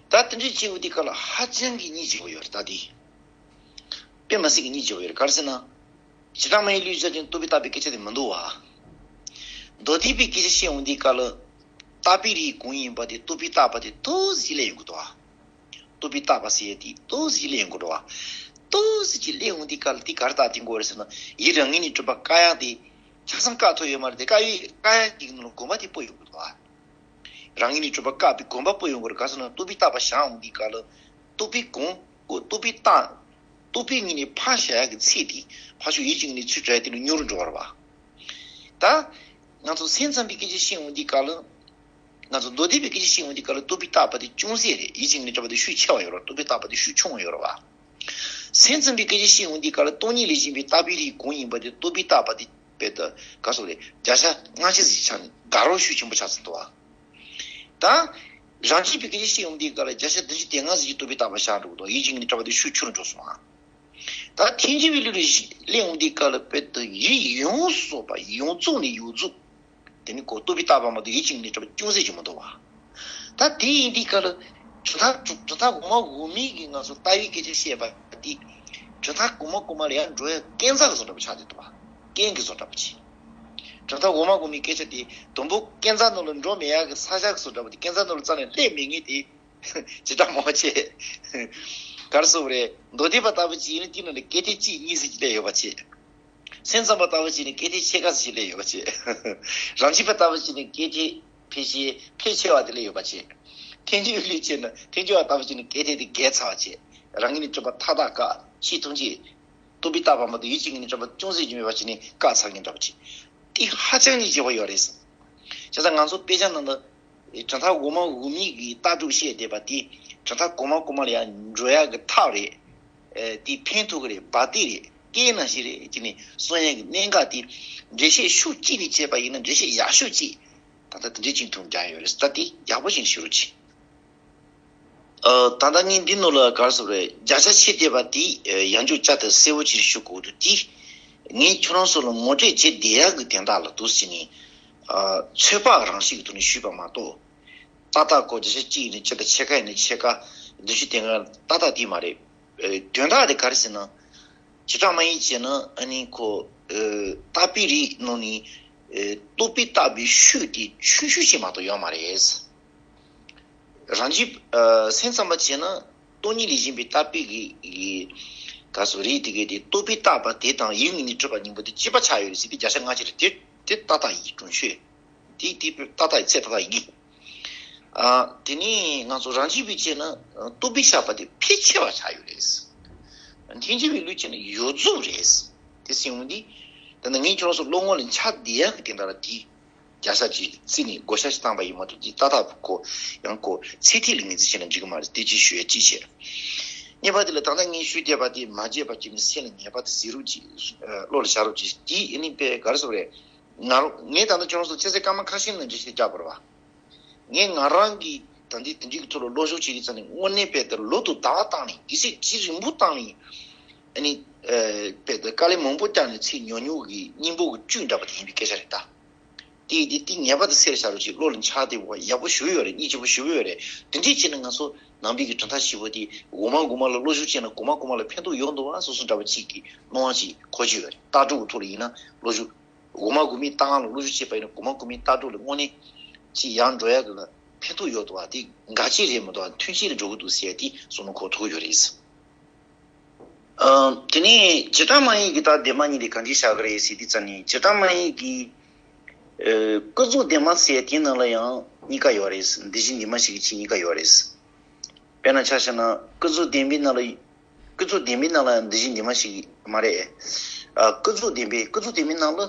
ད་དེ་འདྲའི་སྐྱེས་བུ་དེ་ག་ལ་ཧ་ཅང་གི་སྙིང་རྗེ་པོ་ཡོད་རེད། ད་དེ་དཔེ་མ་སྲིད་ཀྱི་སྙིང་རྗེ་པོ་ཡོད་རེད། ག་རེ་ཟེར་ན། བྱེ་བྲག་སྨྲ་བའི་ལུགས་བྱ་ཅན་རྟོག་པས་བཏགས་པའི་སྐད་ཆ་དེ་མི་འདུག་བ། མདོ་སྡེ་པའི་སྐད་ཆ་བཤད་འོང་དུས་ག་ལ། རྟག་པའི་རིགས་གང་ཡིན་པ་དེ་རྟོག་པས་བཏགས་པ་དེ་ཏོག་ཙམ་ལས་ཡོང་གི་འདུག་བ། རྟོག་པས་བཏགས་པ་ཟེར་ཡས་དེ་ཏོག་ཙམ་ལས་ཡོང་གི་འདུག་བ། ཏོག་ཙམ་ཅིག་ལས་འོང་དུས་ག་ལ་དེ་ག་རེ་བཏགས་དེ་འགོ་རེད་ཟེར་ན་ཡིད་རང་ངོས་ནས་གྲུབ་པ་བཀག་ཡག་དེ་ཆ་ཚང་བཀག་ཐུབ་ཡོད་མ་རེད་དེ་བཀག་ཡོད་བཀག་ཡག་གི་ནང་ལ་གོམས་པ་དེ་སྤོ་ཡོང་གི་འདུག་བ། རང་ངོས་ནས་གྲུབ་པ་བཀག་པའི་གོམས་པ་སྤོ་ཡོང་གི་རེད། ག་ཟེར་ན་རྟོག་པས་བཏགས་པ་བཞག་འོང་དུས་ག་ལ་རྟོག་པའི་གོམས་ཀོ་རྟོག་པས་བཏགས། རྟོག་པའི་ངོས་ནས་ཕར་བཞག་ཡག་གི་ཚད་དེ་ཕར་ཕྱོགས་ཡིད་ཀྱི་ངོས་ནས་ཚུར་གྲུབ་ཡག་དེ་ལ་སྙོམས་རུ་འགྲོ་བ་རེད་བ། ད་ང་ཚོ་སེམས་ཙམ་པའི་སྐད་ཆ་བཤད་འོང་དུས་ག་ལ། ང་ཚོ་མདོ་སྡེ་པའི་སྐད་ཆ་བཤད་འོང་དུས་ག་ལ་རྟོག་པས་བཏགས་པ་དེ་ཅུང་ཟད་རེད། ཡིད་ཀྱི་ངོས་ནས་གྲུབ་པ་དེ་ཤུགས་ཆེ་བ་ཡོད་རེད། རྟོག་པས་བཏགས་པ་དེ་ཤུགས་ཆུང་བ་ཡོད་རེད་བ། སེམས་ཙམ་པའི་སྐད་ཆ་བཤད་འོང་དུས་ག་ལ་སྟོང་ཉིད་ལས་གཞན་པའི་རྟག་པའི་རིགས་གང་ཡིན་པ་དེ་རྟོག་པས་བཏགས་པ་དེ་དཔེ་དེ་ག་སོགས་རེད། བརྒྱ་ཆ་ལྔ་བཅུ་ཙམ་ཆགས་ནས་དགའ་རབ་ཤུགས་ཆེན་པོ་ཆགས་ཟིན་འདུག་བ། ད་རང་རྒྱུད་པའི་སྐད་ཆ་བཤད་འོང་དུས་ག་ལ་བརྒྱ་ཆ་བདུན་ཅུ་དོན་ལྔ་ཙམ་གྱིས་རྟོག་པས་བཏགས་པ་ཆགས་འགྲོ་གི་འདུག་ཡིད་ཀྱི་ངོས་ནས་གྲུབ་པ་དེ་ཤུགས་ཆུང་རུ་འགྲོ་སོང་ཨ། ད་ཐལ་འགྱུར་བའི་ལུགས་ལ་གླེང་འོང་དུས་ག་ལ་དཔེ་དེ་ཡིད་ཡོངས་སུ་རྫོགས་པ་ཡོངས་རྫོགས་ནས་ཡོངས་རྫོགས། དེ་ནི་ཁོ་རྟོག་པས་བཏགས་པ་མ་གཏོགས་ཡིད་ཀྱི་ངོས་ནས་གྲུབ་པ་ཅུང་ཟད་ཅིག་མི་འདུག་བ། ད་དེ་ཡིན་དུས་ག་ལ། གྲུབ་མཐའ་གྲུབ་གྲུབ་མཐའ་གོང་མ་འོག་མའི་གི་ང་ཚོ་ལྟ་བའི་སྐད་ཆ་བཤད་པ་དེ། གྲུབ་མཐའ་གོང་མ་གོང་མ་ལ་ཡང་འགྲོ་ཡ་རྐྱེན་རྩ་གི་བཟོ་འདྲ་པོ་ཆགས་བསྡད་འདུག་བ། རྐྱེན་གྱི་བཟོ་འདྲ་པོ་ཅིག་གྲུབ་མཐའ་འོག་མ་གོང་མའི་སྐད་ཆ་དེ་དུམ་བུ་རྐྱེན་རྩ་ནང་ལ་འགྲོ་མེད་ཡ་གི་ས་ཆ་གི་བཟོ་འདྲ་པོ་དེ་རྐྱེན་རྩ་ནང་ལ་རྩ་ནས་སླེབས་མེད་ངེས་དེ། ཇི་ལྟར་མང་ཆེ། ག་རེ་ཟེར་དགོས་རེད། མདོ་སྡེ་པ་ལྟ་བུ་ཅིག་ཡིན་ན་དེ་ནང་ལ་སྐད་ཆ་གཅིག་གཉིས་ཟེར་གྱི་སླེབས་ཡོད་པ་ཆེ། སེམས་ཙམ་པ་ལྟ་བུ་ཅིག་ནི་སྐད་ཆ་ཕྱེད་ཀ་ཟེར་གྱི་སླེབས་ཡོད་པ་ཆེ། རང་རྒྱུད་པ་ལྟ་བུ་ཅིག་ནི་སྐད་ཆ་ཕལ་ཆེར་ཕལ་ཆེ་བ་དེ་སླེབས་ཡོད་པ་ཆེ། ཐལ་འགྱུར་ལུགས་ཅན་ནི་ཐལ་འགྱུར་བ་ལྟ་བུ་ཅིག་ནི་སྐད་ཆ་དེ་བརྒལ་ཚར་བ་ཆེ། རང་ངོས་ནས་གྲུབ་པ་མཐའ་དག་བཀག་ཕྱིས་ཐུང་ཆེ། རྟོག་པས་བཏགས་པ་མ་གཏོགས་ཡིད་ཀྱི་ངོས་ནས་གྲུབ་པ་ཅུང་ཟད་ཀྱང་མེད་པ་ཅིག་ནི་བཀག་ཚར་མཁན་འདྲ་པོ་ཅིག་དེ་ཧ་ཅང་གི་བརྗེད་པ་ཡོད་རེད། བྱས་ཙང་ང་ཚོ་དཔེ་ཆ་ནང་དུ། གྲུབ་མཐའ་འོག་མ་འོག་མའི་གི་ལྟ་གྲུབ་བཤད་བསྡད་པ་དེ་གྲུབ་མཐའ་གོང་མ་གོང་མ་ལ་ཡང་འགྲོ་ཡག་གི་ཐབས་རེད། དེ་ཕན་ཐོགས་ཀྱི་རེད། འབའ་ཏི་རེད། སྐད་ནང་བཞིན་རེད་ཅེས་ནས་གསུང་ཡག་གི་གནད་འགག་དེ་འགྲེལ་བཤད་ཤུགས་གཅིག་ནས་བྱས་པ་ཡིན་ན་འགྲེལ་བཤད་ཡག་ཤོས་གཅིག་ད་ལྟ་དེ་འདྲའི་ཅིག་ཐུག་རྒྱག་ཡོད་རེད། ད་དེ་ཡག་པོ་ཞིག་ཞུ་རོགས་གྱིས། ད་ལྟ་ངས་འདི་ནང་ལ་ག་རེ་ཟེར་རེད། བརྒྱ་ཆ་ཕྱེ་བསྡད་པ་དེ་ཡང་བསྐྱར་བསྐྱར་དུ་གསལ་བོ་ཅིག་ཞུ་དགོས་འདུག་དེ་ངས་ཁྱོད་རང་ཚོ་ལ་ངོ་སྤྲོད་བྱེད་བསྡད་ཡག་གི་དོན་དག་ལ་འདུག་ཟེར་ནས། ཚོད་དཔག་རང་བཞིན་གྱི་ཐོག་ནས་ཞུས་པ་མ་གཏོགས། ཏག་ཏག་ཁོ་བརྒྱ་ཆ་གཅིག་ཡིན་ན་གཅིག་དང་ཕྱེད་ཀ་ཡིན་ན་ཕྱེད་ཀ་བདུན་ཅུ་དོན་ལྔ་ཏག་ཏག་དེ་མ་རེད། དོན་དག་དེ་ག་རེ་ཟེར་ན། བྱེ་བྲག་སྨྲ་བའི་ལུགས་ན་ཨ་ནི་ཁོ། རྟག་པའི་རིགས་ནང་ནས། རྟོག་པས་བཏགས་པའི་ཤུགས་དེ་ཆུང་ཤོས་ཤིག་མ་གཏོགས་ཡོད་མ་རེད། རང་རྒྱུད། སེམས་ཙམ་པ་བྱས་ན་སྟོང་ཉིད་ལས་གཞན་པའི་རྟག་པའི་གི་གི། ག་སོ་རིགས་དེ་གའི་དེ་རྟོག་པས་བཏགས་པ་དེ་དང་ཡིད་ངོས་ནས་གྲུབ་པ་གཉིས་པོ་དེ་གཅིག་པ་ཆགས་ཡོད་རེད་ཟེར་དེ་བརྒྱ་ཆ་ལྔ་བཅུ་རེད། དེ་དེ་ཏག་ཏག་ཡིན་གྲུང་ཤོས། དེ་དེ་ཏག་ཏག་ཡིན་ཚད་ཏག་ཏག་ཡིན། ཨ། དེ་ནས་ང་ཚོ་རང་རྒྱུད་པའི་བྱས་ན་རྟོག་པས་བཞག་པ་དེ་ཕལ་ཆེ་བ་ཆགས་ཡོད་རེད། ཐལ་འགྱུར་བའི་ལུགས་བྱས་ན་ཡོངས་རྫོགས་རེད། དེ་སེམས་འདི། ད་ནི་ངས་ཁྱོད་རང་ཚོ་བློ་ངོ་ལ་འཆར་བསྡད་ཡག་གི་དེ་འདྲ་ར་དེ། རྒྱལ་ས་ཀྱི་རྩིས་ནས་བགོ་བཤའ་ཞིག་བཏང་པ་ཡིན་མ་གཏོགས་དེ་ཏག་ཏག་གོ། ཡང་གོ་ཚིག་ཐིག་ལ་ངེས་འཛིན་བྱས་ན་འགྲིག་གི་མ་རེད། དེ་ཅིག་ཞུ་ཡ་ཅིག་བྱས། གཉིས་པ་དེ་ལ་ད་ལྟ་ངས་ཞུས་བསྡད་པ་དེ་མ་བརྗེད་པ་ཅིག་ནི་སེམས་ལ་ངེས་པ་དེ་གཟིགས་རོགས་ཅིག་བློ་ལ་བཞག་རོགས་ཅིག་དེ་ཨ་ནི་དཔེ་ག་རེ་ཟེར་བ་རེད། ང་རང་ངས་ད་ལྟ་ཁྱོད་རང་ཚོ་ཚེ་ཚད་སྐར་མ་ཁ་ཤས་ནང་འགྲེལ་བཤད་རྒྱག་པ་རེད་བ། ངས་ང་རང་གི་ད་ལྟའི་དེ་འདྲའི་གི་ཐོག་ལ་སློབ་སྦྱོང་བྱེད་དུས་ཙམ་ནས་དངོས་གནས་དཔེ་དེ་ལོ་དང་ཟླ་བ་བཏང་ནས་དུས་ཚོད་ཇེ་རིང་པོ་བཏང་ནས་ཨ་ནི་དཔེ་དེ་དཀའ་ལས་མང་པོ་བརྒྱབ་ནས་ཚེ་ཉོག་ཉོག་གི་སྙིང་པོ་གི་བཅུད་འདྲ་པོ་དེ་ཡིན་པའི་སྐད་ཆ་རེད་ད། དེ་ཡིན་དུས་དེ་ངེས་པར་དུ་སེལ་བྱ་རོགས་ཅིག་བློ་ལ་འཆར་བདེ་བོ་ཡག་པོ་ཞེ་པོ་ཡོད་རེད། སྙིང་རྗེ་པོ་ཞེ་པོ་ཡོད་རེད། དེ་འདྲས་བྱས་ན་ང་ཚོ་ནང་པའི་གི་གྲུབ་མཐའ་བཞི་པོ་དེ་འགོ་མ་འགོ་མ་ལ་བློ་ཞུགས་བྱས་ན་འགོ་མ་འགོ་མ་ལ་ཕན་ཐོགས་ཡོང་འདུག་བ་སོ་སོ་འདྲ་བོ་ཅིག་གི་སྣང་བ་ཅིག་འཁོར་གྱི་ཡོད་རེད། ལྟ་གྲུབ་ཀྱི་ཐོག་ལ་ཡིན་ན་བློ་ཞུགས། འགོ་མ་འགོ་མའི་ལྟ་སྟངས་ལ་བློ་ཞུགས་བྱས་པ་ཡིན་ན་འགོ་མ་འགོ་མའི་ལྟ་གྲུབ་ལ་དངོས་གནས་ཅིག་ཡར་འགྲོ་ཡག་གི་ལ་ཕན་ཐོགས་ཡོད་འདུག་བ། དེ་འགའ་ཅིག་རེད་མི་འདུག་བ། མཐུན་རྐྱེན་ལ་འགྲོ་གི་འདུག་ཟེར་ཡ་དེ་བསམ་བློ་འཁོར་ཐུབ་ཡོད་རེད། ཨ། དེ་ནས་བྱེ་བྲག་སྨྲ་བའི་གི་ད་བདེན་པ་གཉིས་དེ་གང་འདྲ་བཞག་གི་རེད་ཟེར་དུས་ཙམ་ནས་བྱེ་བྲག་སྨྲ་བའི་གི་ཨ། ཀུན་རྫོབ་བདེན་པ་ཟེར་དེའི་ནང་ལ་ཡང་གཉིས་ཀ་ཡོད་རེད། འདི་བཞིན་འདི་མ་ཞིག་གི་ཆེད་གཉིས་ཀ་ཡོད་རེད། དཔེར་ན་ཆ་བཞག་ན་ཀུན་རྫོབ་བདེན་པའི་ནང་ལ་ཀུན་རྫོབ་བདེན་པའི་ནང་ལ་ཡང་འདི་བཞིན་འདི་མ་ཞིག་མ་རེད། ཨ། ཀུན་རྫོབ་བདེན་པའི་ཀུན་རྫོབ་བདེན་པའི་ནང་ལ་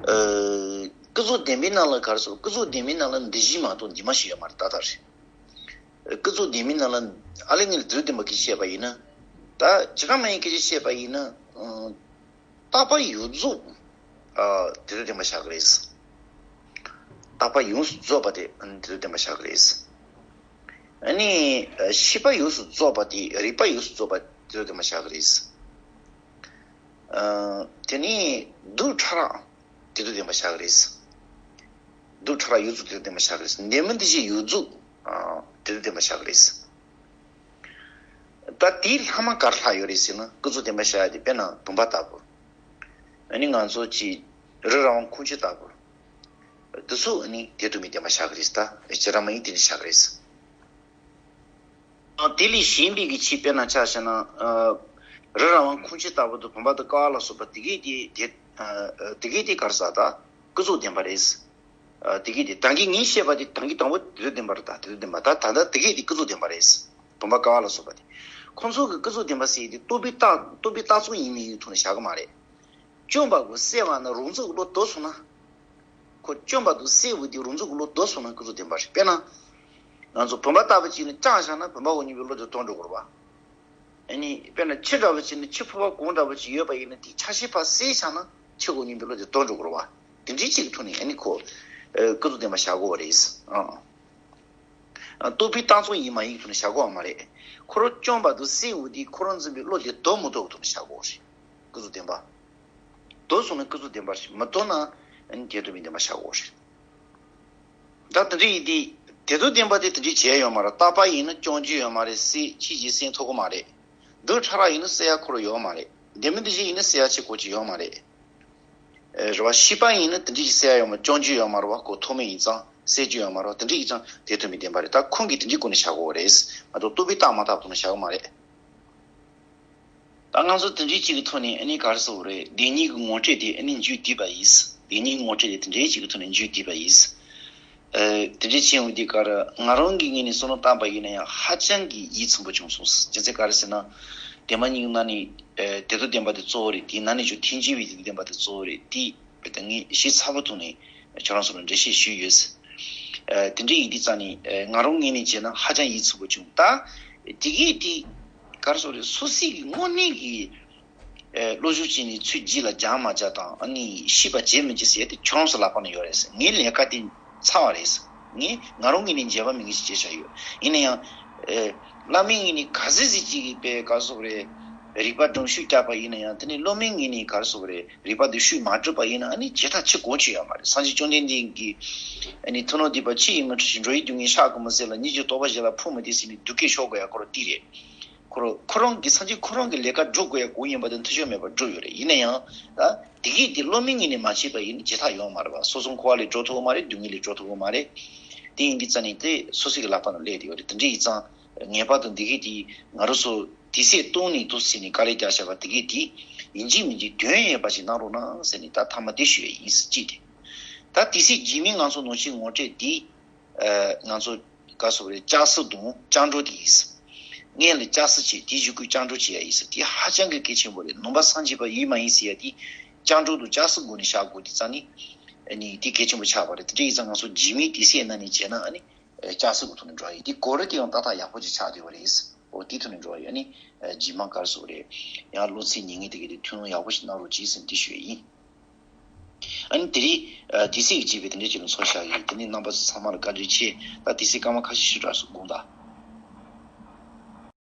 ཨ། ཀུན་རྫོབ་བདེན་པའི་ནང་ལ་ག་རེ་ཟེར། ཀུན་རྫོབ་བདེན་པའི་ནང་ལ་འདི་བཞིན་མ་གཏོགས་འདི་མ་ཞིག་ཡོད་མ་རེད། ད་ལྟ་རེད། ཀུན་རྫོབ་བདེན་པའི་ནང་ལ་ཨ་ལས་ངས་ལ་དེ་རུ་བདེན་པ་གི་བཤད་པ་ཡིན་ན། ད་བྱེ་བྲག་སྨྲ་བའི་སྐད་ཆ་བཤད་པ་ཡིན་ན། ཨ། རྟག་པ་ཡོངས་རྫོགས། ཨ། དེ་རུ་བདེན་པ་བཞག་གི་རེད། རྟག་པ་ཡོངས་སུ་རྫོགས་པ་དེ་དེ་རུ་བདེན་པ་བཞག་གི་རེད། ཨ་ནི་ཤེས་པ་ཡོངས་སུ་རྫོགས་པ་དེ་རིགས་པ་ཡོངས་སུ་རྫོགས་པ་དེ་རུ་བདེན་པ་བཞག་གི་རེད། ཨ། དེ་ནས་རྡུལ་ཕྲ་རགས་དེ་ཚོ་བདེན་པ་བཞག་གི་རེད། རྡུལ་ཕྲ་རགས་ཡོངས་རྫོགས་དེ་ཚོ་བདེན་པ་བཞག་གི་རེད། འདི་མིན་འདི་བཞིན་ཡོངས་རྫོགས། ཨ། དེ་ཚོ་བདེན་པ་བཞག་གི་རེད། ད་དེའི་ལྷག་མ་ག་རེ་ལྷག་ཡོད་རེད་ཟེར་ན་ཀུན་རྫོབ་བདེན་པ་བཞག་ཡ་དེ་དཔེར་ན་བུམ་པ་ལྟ་བུ། ཨ་ནི་ང་ཚོ་གི་རི་རབ་དབང་ཁུངས་སྐྱེལ་ལྟ་བུ། འདི་ཚོ་ཨ་ནི་དེ་ལྟ་བུའི་བདེན་པ་བཞག་གི་རེད། ད་བྱེ་བྲག་སྨྲ་བའི་དེ་འདྲ་བཞག་གི་རེད། དེ་ལས་གཞན་པའི་གི་ཆེད་དཔེར་ན་ཆ་བཞག་ན། ཨ། རི་རབ་དབང་ཁུངས་སྐྱེལ་ལྟ་བུ་དང་བུམ་པ་དང་ཀ་བ་ལ་སོགས་པ་དེ་གས་དེ་དེ། ཨ། དེ་གས་དེ་ག་རེ་ཟེར། ད་ཀུན་རྫོབ་བདེན་པ་རེད། ཨ། དེ་གས་དེ་ད་གིན་ངས་བཤད་པ་དེ་ད་གིན་དང་པོ་དེ་ཚོ་བདེན་པ་རེད། ད་དེ་ཚོ་བདེན་པ། ད་ད་ལྟ་དེ་གས་དེ་ཀུན་རྫོབ་བདེན་པ་རེད། བུམ་པ་ཀ་བ་ལ་སོགས་པ་དེ། ཁོང་ཚོ་གི་ཀུན་རྫོབ་བདེན་པ་ཟེར་ཡས་དེ་རྟོག་པའི་རྟགས་རྟོག་པའི་རྟགས་མཚུངས་ཡིན་མིན་ཡིན་ཐོག་ནས་བཞག་གི་མ་རེད། སྐྱོན་པ་གི་སེལ་བ་ན་རང་ཚུགས་ཀྱི་བློ་ལྡོག་སོང་ན། ཁོ་སྐྱོན་པ་དང་སེལ་བའི་དེ་རང་ཚུགས་ཀྱི་བློ་ལྡོག་སོང་ན་ཀུན་རྫོབ་བདེན་པ་རེད། དཔེར་ན། ང་ཚོ་བུམ་པ་ལྟ་བུ་ཅིག་ནི་བཅག་བཞག་ན་བུམ་པ་འོག་གཉིས་པའི་བློ་དེ་ལྡོག་འགྲོ་དགོས་རེད་བ། ཨ་ནི་དཔེར་ན་ཁྱི་འདྲ་བོ་ཅིག་ནི་ཁྱི་ཕོར་པ་གང་འདྲ་བོ་ཅིག་ཡོད་པ་ཡིན་ན་དེའི་ཆ་ཤས་ཕར་བསལ་བཞག་ན་ཁྱི་འོག་གཉིས་པའི་བློ་དེ་ལྡོག་འགྲོ་དགོས་རེད་བ། དེ་འདྲའི་ཅིག་གི་ཐོག་ནས་ཨ་ནི་ཁོ། ཨ། ཀུན་རྫོབ་བདེན་པ་བཞག་དགོས་པ་རེད། ཨ། རྟོག་པའི་རྟགས་མཚུངས་ཡིན་མ་ཡིན་ཐོག་ནས་བཞག་དགོས་པ་མ་རེད། ཁོ་རང་སྐྱོན་པ་དང་སེལ་བའི་དེ་ཁོ་རང་འཛིན་པའི་བློ་དེ་ལྡོག་མི་ལྡོག་གི་ཐོག་ནས་བཞག་དགོས་པ་རེད། ཀུན་རྫོབ་བདེན་པ། ལྡོག་སོང་ན་ཀུན་རྫོབ་བདེན་པ་རེད། མི་ལྡོག་ན་ཨ་ནི་དེ་ལྟ་བུའི་བདེན་པ་བཞག་དགོས་རེད། ད་དེ་འདྲ་ཡིན་དུས་དེ་ལྟ་བུའི་བདེན་པ་དེ་དེ་འདྲ་བྱས་ཡོད་མ་རེད། རྟག་པ་ཡིན་ན་སྐྱོན་གྱི་ཡོད་མ་རེད། སེལ་ཕྱིས་ཀྱི་སེལ་ཐུབ་ཀྱི་མ་རེད། རྡུལ་ཕྲ་རགས་ཡིན་ན་སེལ་ཡ་ཁོ་རང་ཡོད་མ་རེད། འདི་མིན་འདི་བཞིན་ཡིན་ན་སེལ་ཡ་ཆེ་གོ་ཅི་ཡོད་མ་རེད། ཨེ། རེད་བ། ཤེས་པ་ཡིན་ན་དེ་འདྲ་ཞིག་སེལ་ཡ་ཡོད་མ་རེད། སྐྱོན་གྱི་ཡོད་མ་རེད་བ། ཁོ་ཐོགས་མེད་ཡིན་ཙང་སེལ་གྱི་ཡོད་མ་རེད་བ། དེ་འདྲ་ཡིན་ཙང་དེ་ལྟ་བུའི་བདེན་པ་རེད། ད་ཁོང་གིས་དེ་འདྲའི་སྒོ་ནས་བཞག་གི་ཡོད་རེད་མ་གཏོགས་རྟོག་པའི་རྟགས་མ་དག་ཐོག་ནས་བཞག་གི་མ་རེད། ད་ང་ཚོ་དེ་འདྲའི་གཅིག་གི་ཐོག་ནས་ཨ་ནི་ག་རེ་ཟེར་དགོས་རེད། བདེན་གཉིས་ཀྱི་ངོ་སྤྲོད་དེ་ཨ་ནི་མཇུག་བསྡུས་པ་ཡིན། བདེན་གཉིས་ཀྱི་ངོ་སྤྲོད་དེ་དེ་འདྲའི་གཅིག་གི་ཐོག་ནས་མཇུག་བསྡུས་པ་ཡིན། ཨ། དེ་འདྲའི་ཕྱིན་འོང་དུས་ཀར་ང་རང་གི་ངོས་ནས་བསམ་བློ་བཏང་པ་ཡིན་ན་ཡང་ཧ་ཅང་གི་ཡིད་ཚིམ་པོ་བྱུང་སོང་། རྒྱུ་མཚན་ག་རེ་ཟེར་ན། བདེན་པ་གཉིས་ཀྱི་ནང་ནས་ཨ། དེ་ཚོ་བདེན་པ་དེ་གཙོ་བོ་རེད། དེའི་ནང་ནས་ཀྱང་ཐེག་ཆེན་པའི་བདེན་པ་དེ་གཙོ་བོ་རེད། དེ་བས་ད་ངས་ཞིབ་ཚགས་པོ་ཐོག་ནས་ཁྱོད་རང་ཚོ་ལ་འགྲེལ་བཤད་ཞུས་ཡོད། ཨ། དེ་འདྲ་ཡིན་དུས་ཙང་ནས་ཨ། ང་རང་ངོས་ནས་བྱས་ན་ཧ་ཅང་ཡིད་ཚིམ་པོ་བྱུང་། ད་དེ་གས་དེ་ག་རེ་ཟེར་དགོས་རེད། སོ་སོའི་གི་དངོས་གནས་ཀྱི་ཨ། བློ་ཞུགས་བྱས་ནས་ཚུར་རྗེས་ལ་སྦྱང་མ་སྦྱང་དང་ཨ་ནི་ཤེས་པ་བྱས་མི་བྱས་ཟེར་ཡ་དེ་ཁྱོད་རང་ཚོ་ལག་པ་ན་ཡོད་རེད་ཟེར། ངའི་ལས་ཀ་དེ་ཚར་བ་རེད་ཟེར། ངས་ང་རང་ངོས་ནས་འཇལ་བ་མེད་མཁན་ཞིག་བྱས་བཞག་ཡོད། ཡིན་ན་ཡང་ཨ། བླ་མའི་ངོས་ནས་ག་ཚོད་ཟིག་ཅིག་གི་དཔེ་ག་རེ་ཟེར་དགོས་རེད། རིག་པ་སྒྲོམ་གཞི་བརྒྱབ་པ་ཡིན་ན་ཡང་དེ་ནས་སློབ་མའི་ངོས་ནས་ག་རེ་ཟེར་དགོས་རེད། རིག་པ་དེ་ཤུགས་མ་སྒྲིལ་བ་ཡིན་ན་ཨ་ནི་བྱེད་ཐབས་ཅི་དགོས་ཅི་ཡོད་མ་རེད། སངས་རྒྱས་བཅོམ་ལྡན་འདས་ཀྱིས་ཨ་ནི་ཐུབ་རྣམས་སྡིག་པ་ཕྱིར་ཡིས་མི་ཁྲིད་ཅིང་། འགྲོ་བའི་སྡུག་བསྔལ་བཤགས་དགོངས་པའི་ཚུལ་ལ། སྙིང་རྗེའི་རྟོག་པ་གཞན་ལ་ཕོག་མི་བདེ་ཟེར་ནས་སྡུག་སྐད་ཤོར་དགོས་ཡ་ཁོ་རང་དེ་རེད། ཁོ་རང་ཁོ་རང་གི་སངས་རྒྱས་ཁོ་རང་གི་ལས་ཀ་སྒྲུབ་དགོས་ཡ་གང་ཡིན་པ་དེ་མཐའ་དཔྱོད་མེད་པར་སྒྲུབ་ཡོད་རེད། ཡིན་ན་ཡང་ད་དེ་གས་དེ་སློབ་མའི་ངོས་ནས་མ་བྱས་པ་ཡིན་ན་བྱེད་ཐབས་ཡོད་མ་རེད་བ། སོ་སོ་འཁོར་བ་ལས་སྒྲོལ་ཐུབ་ཀྱི་མ་རེད། སྡུག་བསྔལ་ལས་སྒྲོལ་ཐུབ་ཀྱི་མ་རེད། དེ་ཡིན་དུས་ཙང་ནས་དེ་སོ་སོ་གི་ལག་པ་ན་སླེབས་བསྡད་ཡོད་རེད། དེ་འདྲ་ཡིན་ཙང་ངེས་པར་དུ་འདི་གས་དེ་ང་རང་ཚོ་དུས་ཚོད་སྟོང་ནས་འདུག་ཟེར་ནས་དཀའ་ལས་རྒྱག་བཞག་པ་དེ་གས་དེ་ཡིན་གཅིག་མིན་གཅིག་དོན་ཡོད་པ་ཞིག་གནང་རོགས་གནང་ཟེར་ནས་ད་མཐའ་མ་དེ་ཞུ་ཡ་ཡིན་ཟེར་གཅིག་དེ། ད་དུས་ཚོད་རྗེས་མའི་ང་ཚོ་ནང་ཆོས་ངོ་སྤྲོད་དེ། ཨ། ང་ཚོ་ག་རེ་ཟེར་དགོས་རེད། སྐྱ་སེར་དང་སྐྱབས་འགྲོ་དེ་ཡིན་ཟེར། སྔོན་ལ་སྐྱ་སེར་བྱས་དེའི་གཞུག་གུ་སྐྱབས་འགྲོ་བྱེད་ཡ་ཡིན་ཟེར། དེ་ཧ་ཅང་གི་གལ་ཆེན་པོ་རེད། ནང་པ་སངས་རྒྱས་པ་ཡིན་མ་ཡིན་ཟེར་ཡ་དེ་སྐྱབས་འགྲོ་དང་སྐྱ་སེར་སྒོ་ནས་བཞག་དགོས་དུས་ཙང་ནི་ཨ་ནི་དེ་གལ་ཆེན་པོ་ཆགས་པ་རེད། དེ་འདྲ་ཡིན་ཙང་ང་ཚོ་རྗེས་མའི་དུས་ཚོད་ནང་ནས་བྱས་ན་ཨ་ནི་སྐྱ་སེར་གི་ཐོག་ནས་འགྲོ་ཡ་ཡིན། དེ་གོ་རིམ་དེ་ཡང་ཏག་ཏག་ཡག་པོ་ཅིག་ཆགས་བསྡད་པ་རེད། འོ་དེའི་ཐོག་ནས་འགྲོ་ཡ་ཡིན། ཨ་ནི་རྗེས་མ་ག་རེ་ཟེར་དགོས་རེད། ཡང་སློབ་ཚན་ཉན་མཁན་དེ་གས་དེ་ཐུན་མོང་ཡག་པོ་ཞིག་གནང་རོགས་གྱིས་ཟེར་འདི་ཞུ་ཡ་ཡིན། ཨ་ནི་དེ་རིང་ཨ་དུས་ཚོད་ཀྱི་བྱས་པའི་དེ་འདྲའི་ཅིག་ལ་ཚོགས་བཞག་གི་ཡིན། དེ་ནས་རྣམ་པ་ཚོ་ཚང་མ་ལ་བཀའ་དྲིན་ཆེ། ད་དུས་ཚོད་སྐར་མ་ཁ་ཤས་ཤིག་འགྲོ་སོང་། དགོངས་དག།